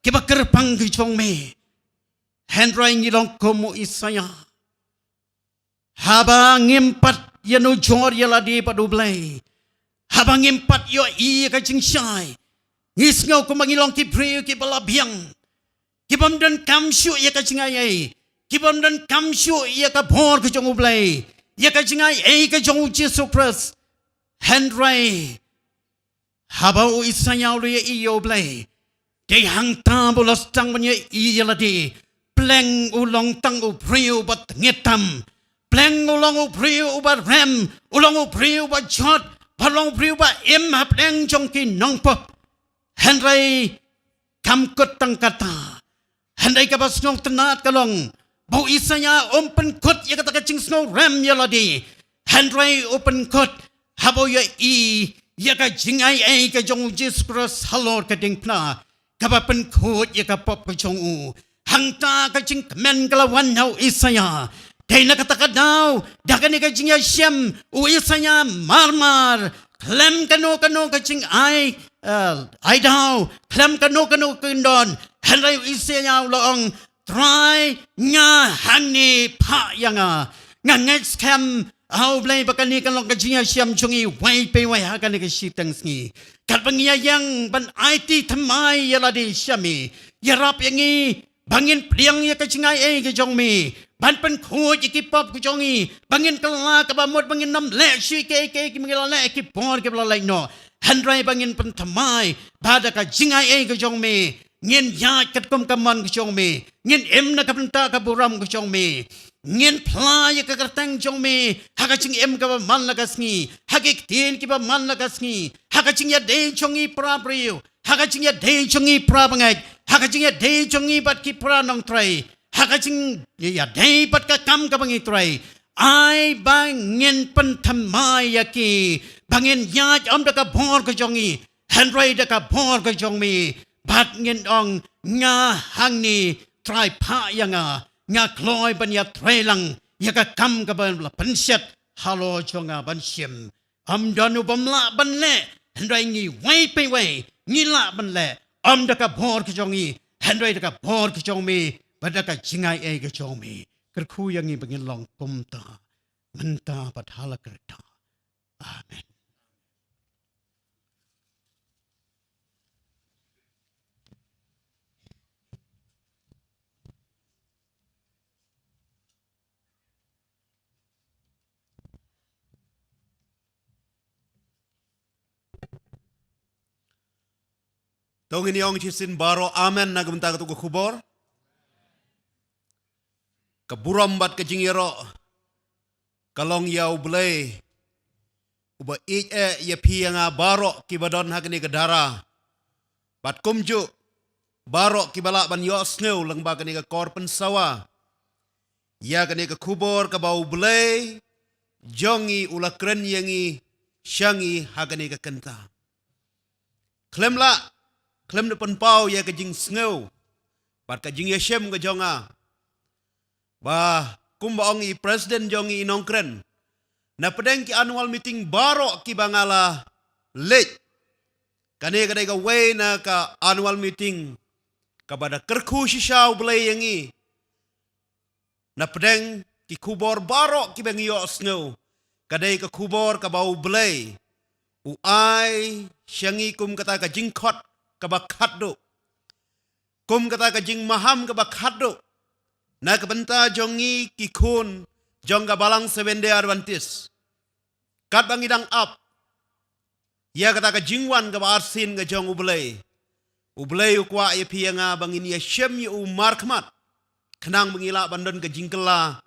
kiba kyrpang ka jong me, hynrei ngi long kum u Isaïah. Haba ngim pat ïanujor ïa lade bad u Blei, haba ngim pat ïohi ïa ka jingshai, ngi sngew kumba ngi long ki briew kiba la biang, kibym donkam shuh ïa ka jingaiei, kibym donkam shuh ïa ka bor ka jong u Blei, ïa ka jingaiei ka jong u Jisu Khrist. Hynrei haba u Isaïah u la ïohi ïa u Blei, dei hangta ba u la sdang ban ïohi ïa lade. Pleng u long tang u briew uba tngit tam, pleng u long u briew uba rem, u long u briew uba jot, u long u briew uba im hapdeng jong ki nongpop. Hynrei kam kut tang kata. Hynrei kaba sngewtynnat ka long ba u Isaïah um pynkut ïa kata ka jingsngewrem ïa lade. Hynrei u pynkut haba u ïohi ïa ka jingai ei ka jong u Jisu Khrist halor ka diengphna, kaba pynkhuid ïa ka pop ka jong u. Hangta ka jingkmen ka la wan na u Isaïah. Dei na kata ka daw, da kane ka jingïashem, u Isaïah marmar khlem kano kano ka jingai, eh, ai daw, khlem kano kano ka kyndon. Hynrei u Isaïah u la ong, Trai, nga hangne, phah ïa nga. Nga ngeit skhem, A U Blei, ba kane kan long ka jingïashem jong ngi iwei pa iwei ha kane ka shiteng sngi. Katba ngi ïa ïeng ban aiti thymmai ïa lade sha me, ïarap ïa ngi ba ngin pdiang ïa ka jingai ei ka jong me, ban pynkhuid ïa ki pop ka jong ngi, ba ngin kylla kaba mut ba ngin ym leh shuh ïa kiei kiei kiba ngi la leh ha ki por kiba la leit noh. Hynrei ba ngin pynthymmai ba da ka jingai ei ka jong me ngin ïaid katkum ka mon ka jong me, ngin im na ka bynta ka burom ka jong me, ngin phla ïa ka kyrteng jong me ha ka jingim kaba man la ka sngi, ha ki ktien kiba man la ka sngi, ha ka jingïadei jong ngi para briew, ha ka jingïadei jong ngi para bangeit, ha ka jingïadei jong ngi bad ki para nongtrei, ha ka jingïadei bad ka kam kaba ngi trei. Ai ba ngin pynthymmai ïa ki, ba ngin ïaid ym da ka bor ka jong ngi, hynrei da ka bor ka jong me. Bad ngin ong, nga hangne, Trai, phah ïa nga, nga kloi ban ïatrei lang ïa ka kam kaba la pynshet halor jong nga ban shim. Ym don u bym lah ban leh, hynrei ngi iwei pa iwei ngi lah ban leh, ym da ka bor ka jong ngi, hynrei da ka bor ka jong me, bad da ka jingai ei ka jong me. Kyrkhu ïa ngi ba ngin long kumta mynta bad ha la ka rta. Amen. To ngin ïa ong shisien baroh amen na ka bynta kato ka khubor. Ka burom bad ka jingïaroh ka long ïa U Blei uba ïeit eh ïa phi ïa nga baroh kiba don ha kane ka dara. Bad kumjuh baroh kiba lah ban ïohsngew lyngba kane ka kor pynsawa ïa kane ka khubor kaba U Blei jong ngi u la kren ïa ngi sha ngi ha kane ka kynta. Khlem lah, khlem da pynpaw ïa ka jingsngew bad ka jingïashem ka jong nga, ba kumba ong i president jong ngi i nongkren, na pdeng ki annual meeting baroh kiba nga la leit, kane ka dei kawei na ka annual meeting kaba da kyrkhu shisha U Blei ïa ngi. Na pdeng ki khubor baroh kiba ngi ïohsngew, ka dei ka khubor kaba U Blei u ai sha ngi kum kata ka jingkhot kaba khatduh, kum kata ka jingmaham kaba khatduh na ka bynta jong ngi ki khun jong ka balang Seventh Day Adventist. Katba ngi dang ap ïa kata ka jingwan kaba arsien ka jong U Blei, U Blei u kwah ïa phi ïa nga ba ngin ïashem ïa u markhmat, khnang ba ngi lah ban don ka jingkylla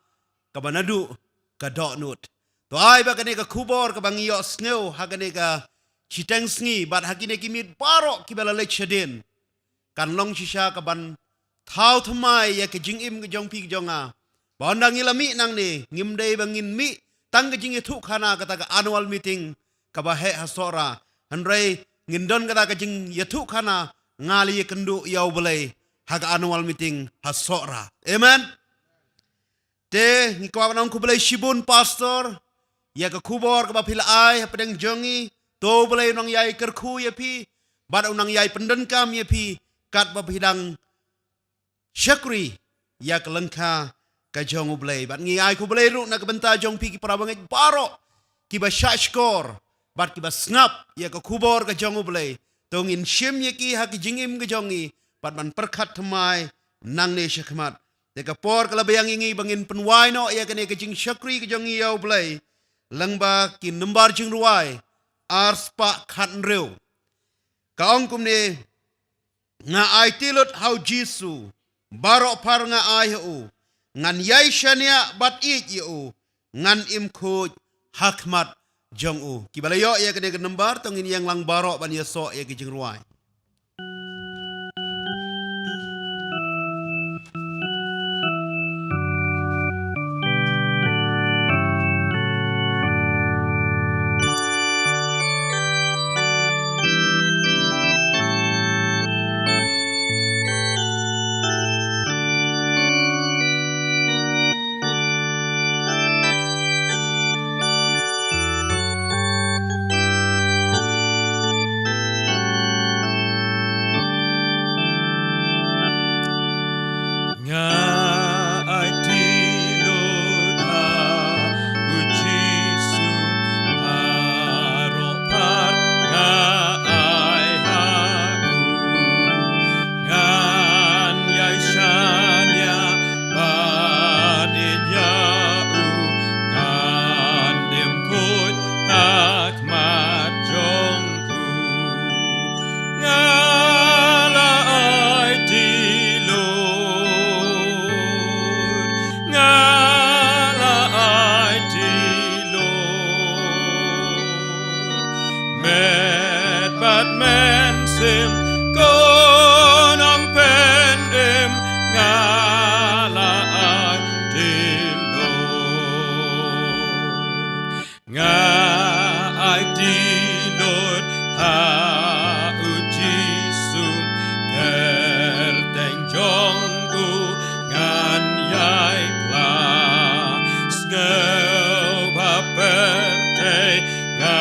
kaba naduh ka dohnud. To ai ba kane ka khubor kaba ngi ïohsngew ha kane ka shiteng sngi bad ha kine ki miet baroh kiba la leit shadien, kan long shisha kaban thaw thymmai ïa ka jingim ka jong phi ka jong nga. Ba ynda ngi la mih nangne, ngim dei ba ngin mih tang ka jingïathuhkhana kata ka annual meeting kaba heh ha Sohra, hynrei ngin don kata ka jingïathuhkhana, nga la ïakynduh ïa U Blei ha ka annual meeting ha Sohra. Amen. Te ngi kwah ban ong khublei shibun Pastor ïa ka khubor kaba phi la ai hapdeng jong ngi. To U Blei u nang ïai kyrkhu ïa phi bad u nang ïai pyndonkam ïa phi katba phi dang shakri ïa ka lyngkha ka jong U Blei. Bad ngi ai khublei ruh na ka bynta jong phi ki para bangeit baroh kiba shahshkor bad kiba sngap ïa ka khubor ka jong U Blei. To ngin shim ïa ki ha ka jingim ka jong ngi bad ban pyrkhat thymmai nangne shakhmat. Te ka por ka la biang ïa ngi ba ngin pynwai noh ïa kane ka jingshakri ka jong ngi ïa U Blei lyngba ki nambar jingrwai ar spah khathynriew. Ka ong kumne, nga aiti lut ha U Jisu baroh phar nga ai ha u, ngan ïai shaniah bad ïeit ïa u, ngan im khuid ha khmat jong u. Kiba la ïoh ïa kane ka nambar to ngin ïeng lang baroh ban ïasoh ïa ki jingrwai. Mynsiem, ko Nongpynim, nga la aiti lut. Nga aiti lut ha u Jisu, kyrteng jong u ngan ïai khlad. Sngewbha pyrthei nga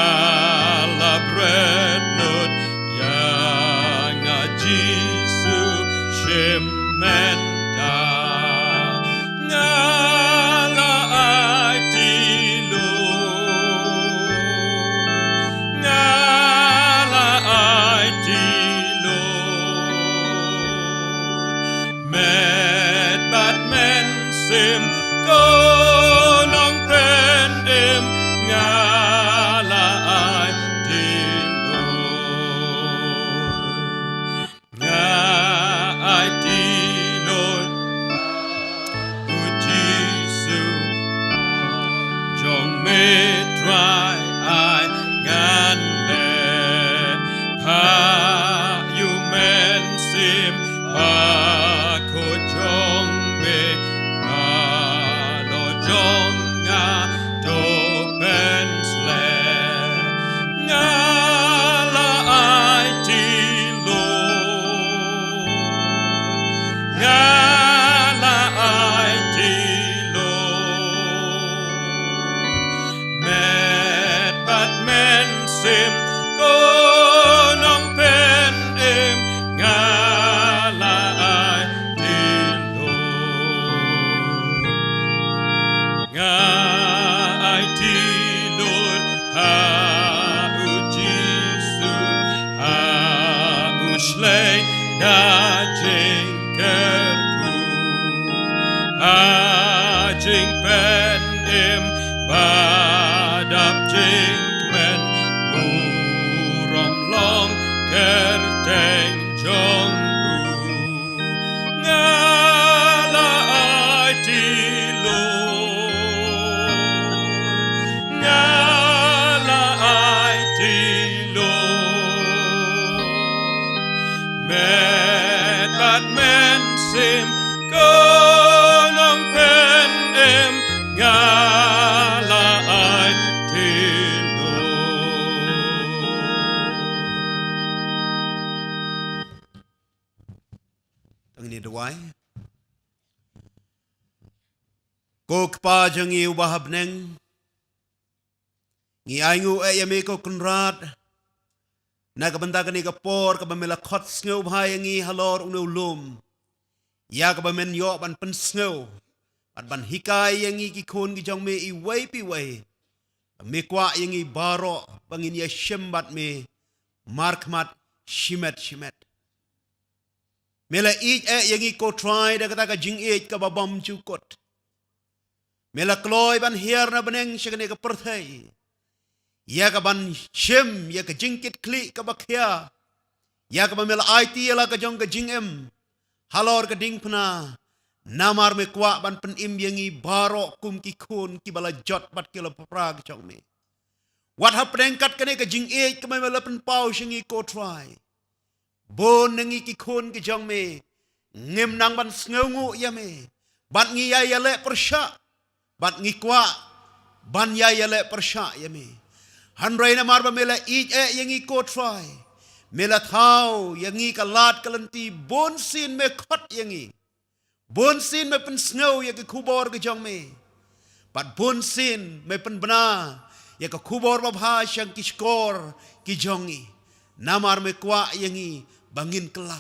la bret lut, ïa nga Jisu shim mynta. Nga la aiti lut, nga la aiti lut. Met bad mynsiem, ko Nongpynim, nga la aiti lut. Nga aiti lut, u Jisu jong me Trai, ai ngan leh. Phah ïa u mynsiem bakhuid jong me, halor jong nga to pynsleh. Nga la aiti lut, nga la aiti lut. Met bad mynsiem, ko Nongpynim, nga la aiti lut. Nga aiti lut ha u Jisu, ha u shlei da jingkyrkhu, ha jingpynim ba dap jingkmen, burom long kyrteng jong u. Nga la aiti lut, nga la aiti lut. Met bad mynsiem, ko Nongpynim, nga la aiti lut. To ngin ïa duwai. Ko Kpa jong ngi uba ha bneng, ngi ainguh eh ïa me ko Kynrad, na ka bynta kane ka por kaba me la khot sngewbha ïa ngi halor une u lum, ïa kaba men ïoh ban pynsngew bad ban hikai ïa ngi ki khun ki jong me iwei pa iwei. Me kwah ïa ngi baroh ba ngin ïa shim bad me markhmat shimet shimet. Me la ïeit eh ïa ngi ko Trai da kata ka jingïeit kaba bymjukut. Me la kloi ban hiar na bneng sha kane ka pyrthei, ïa ka ban shim ïa ka jingkitkhlieh kaba khia, ïa kaba me la aiti ïa la ka jong ka jingim halor ka diengphna. Namar me kwah ban pynim ïa ngi baroh kum ki khun kiba la jot bad ki la pra ki jong me. Wat hapdeng kat kane ka jingïeit kaba me la pynpaw sha ngi ko Trai, bun na ngi ki khun ki jong me ngim nang ban sngewnguh ïa me, bad ngi ïai ïaleh pyrshah, bad ngi kwah ban ïai ïaleh pyrshah ïa me. Hynrei namar ba me la ïeit eh ïa ngi ko Trai, me la thaw ïa ngi ka lad ka lynti. Bunsien me khot ïa ngi, bunsien me pynsngew ïa ki khubor ki jong me, bad bunsien me pynbna ïa ka khubor babha sha ki shkor ki jong ngi. Namar me kwah ïa ngi ba ngin kylla,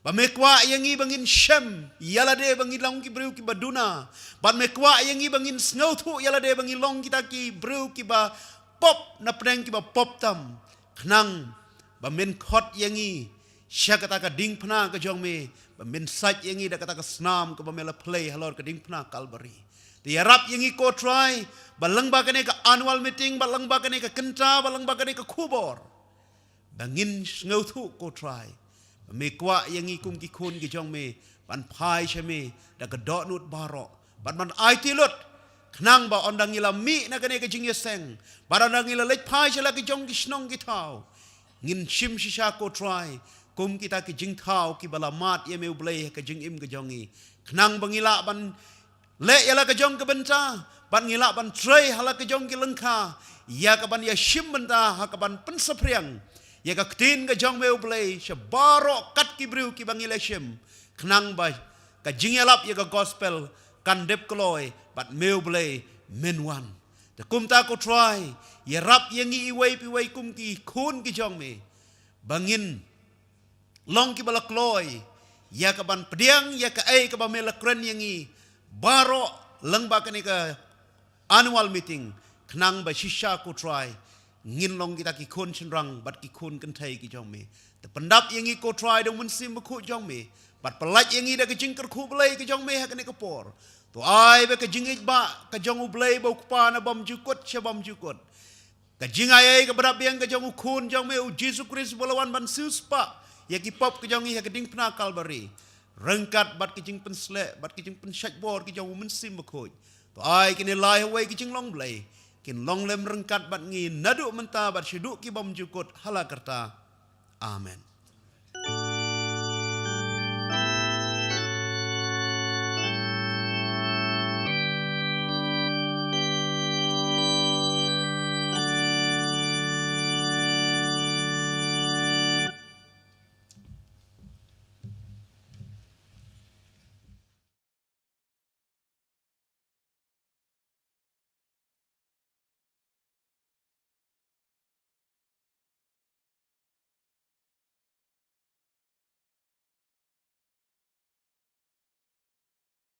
ba me kwah ïa ngi ba ngin shem ïa lade ba ngi long ki briew kiba duna, bad me kwah ïa ngi ba ngin sngewthuh ïa lade ba ngi long kita ki briew kiba pop na pdeng kiba pop tam, khnang ba men khot ïa ngi sha kata ka diengphna ka jong me, ba men sait ïa ngi da kata ka snam kaba me la plie halor ka diengphna Kalbari. Te ïarap ïa ngi ko Trai, ba lyngba kane ka annual meeting, ba lyngba kane ka kynta, ba lyngba kane ka khubor, ba ngin sngewthuh ko Trai ba me kwah ïa ngi kum ki khun ki jong me ban phai sha me da ka dohnud baroh, bad ban aiti lut, khnang ba ynda ngi la mih na kane ka jingïaseng, bad ynda ngi la leit phai sha la ki jong ki shnong ki thaw, Ngin shim shisha ko Trai kum kita ki jingthaw kiba la mad ïa me U Blei ha ka jingim ka jong ngi, khnang ba ngi lah ban leh ïa la ka jong ka bynta, bad ngi lah ban trei ha la ka jong ki lyngkha ïa ka ban ïashim bynta, ha ka ban pynsaphriang ïa ka ktien ka jong me U Blei sha baroh kat ki briew kiba ngi la shim, khnang ba ka jingïalap ïa ka gospel kan dep kloi bad me U Blei men wan. Te kumta ko Trai, ïarap ïa ngi iwei pa iwei kum ki khun ki jong me, ba ngin long kiba la kloi ïa ka ban pdiang ïa kaei kaba me la kren ïa ngi baroh lyngba kane ka annual meeting, khnang ba shisha ko Trai ngin long kita ki khun shynrang bad ki khun kynthei ki jong me. Te pyndap ïa ngi ko Trai da U Mynsiem Bakhuid jong me, bad pyllait ïa ngi da ka jingkyrkhu Blei ka jong me ha kane ka por. To ai ba ka jingïeit ba ka jong U Blei ba U Kpa na bymjukut sha bymjukut, ka jingai ei kaba dap biang ka jong U Khun jong me U Jisu Khrist ba la wan ban siewspah ïa ki pop ka jong ngi ha ka diengphna Kalbari, ryngkat bad ka jingpynsleh bad ka jingpynshait bor ka jong U Mynsiem Bakhuid, to ai kine lai ha wei ka jinglong Blei kin long lem ryngkat bad ngi naduh mynta bad shaduh ki bymjukut ha la karta. Amen.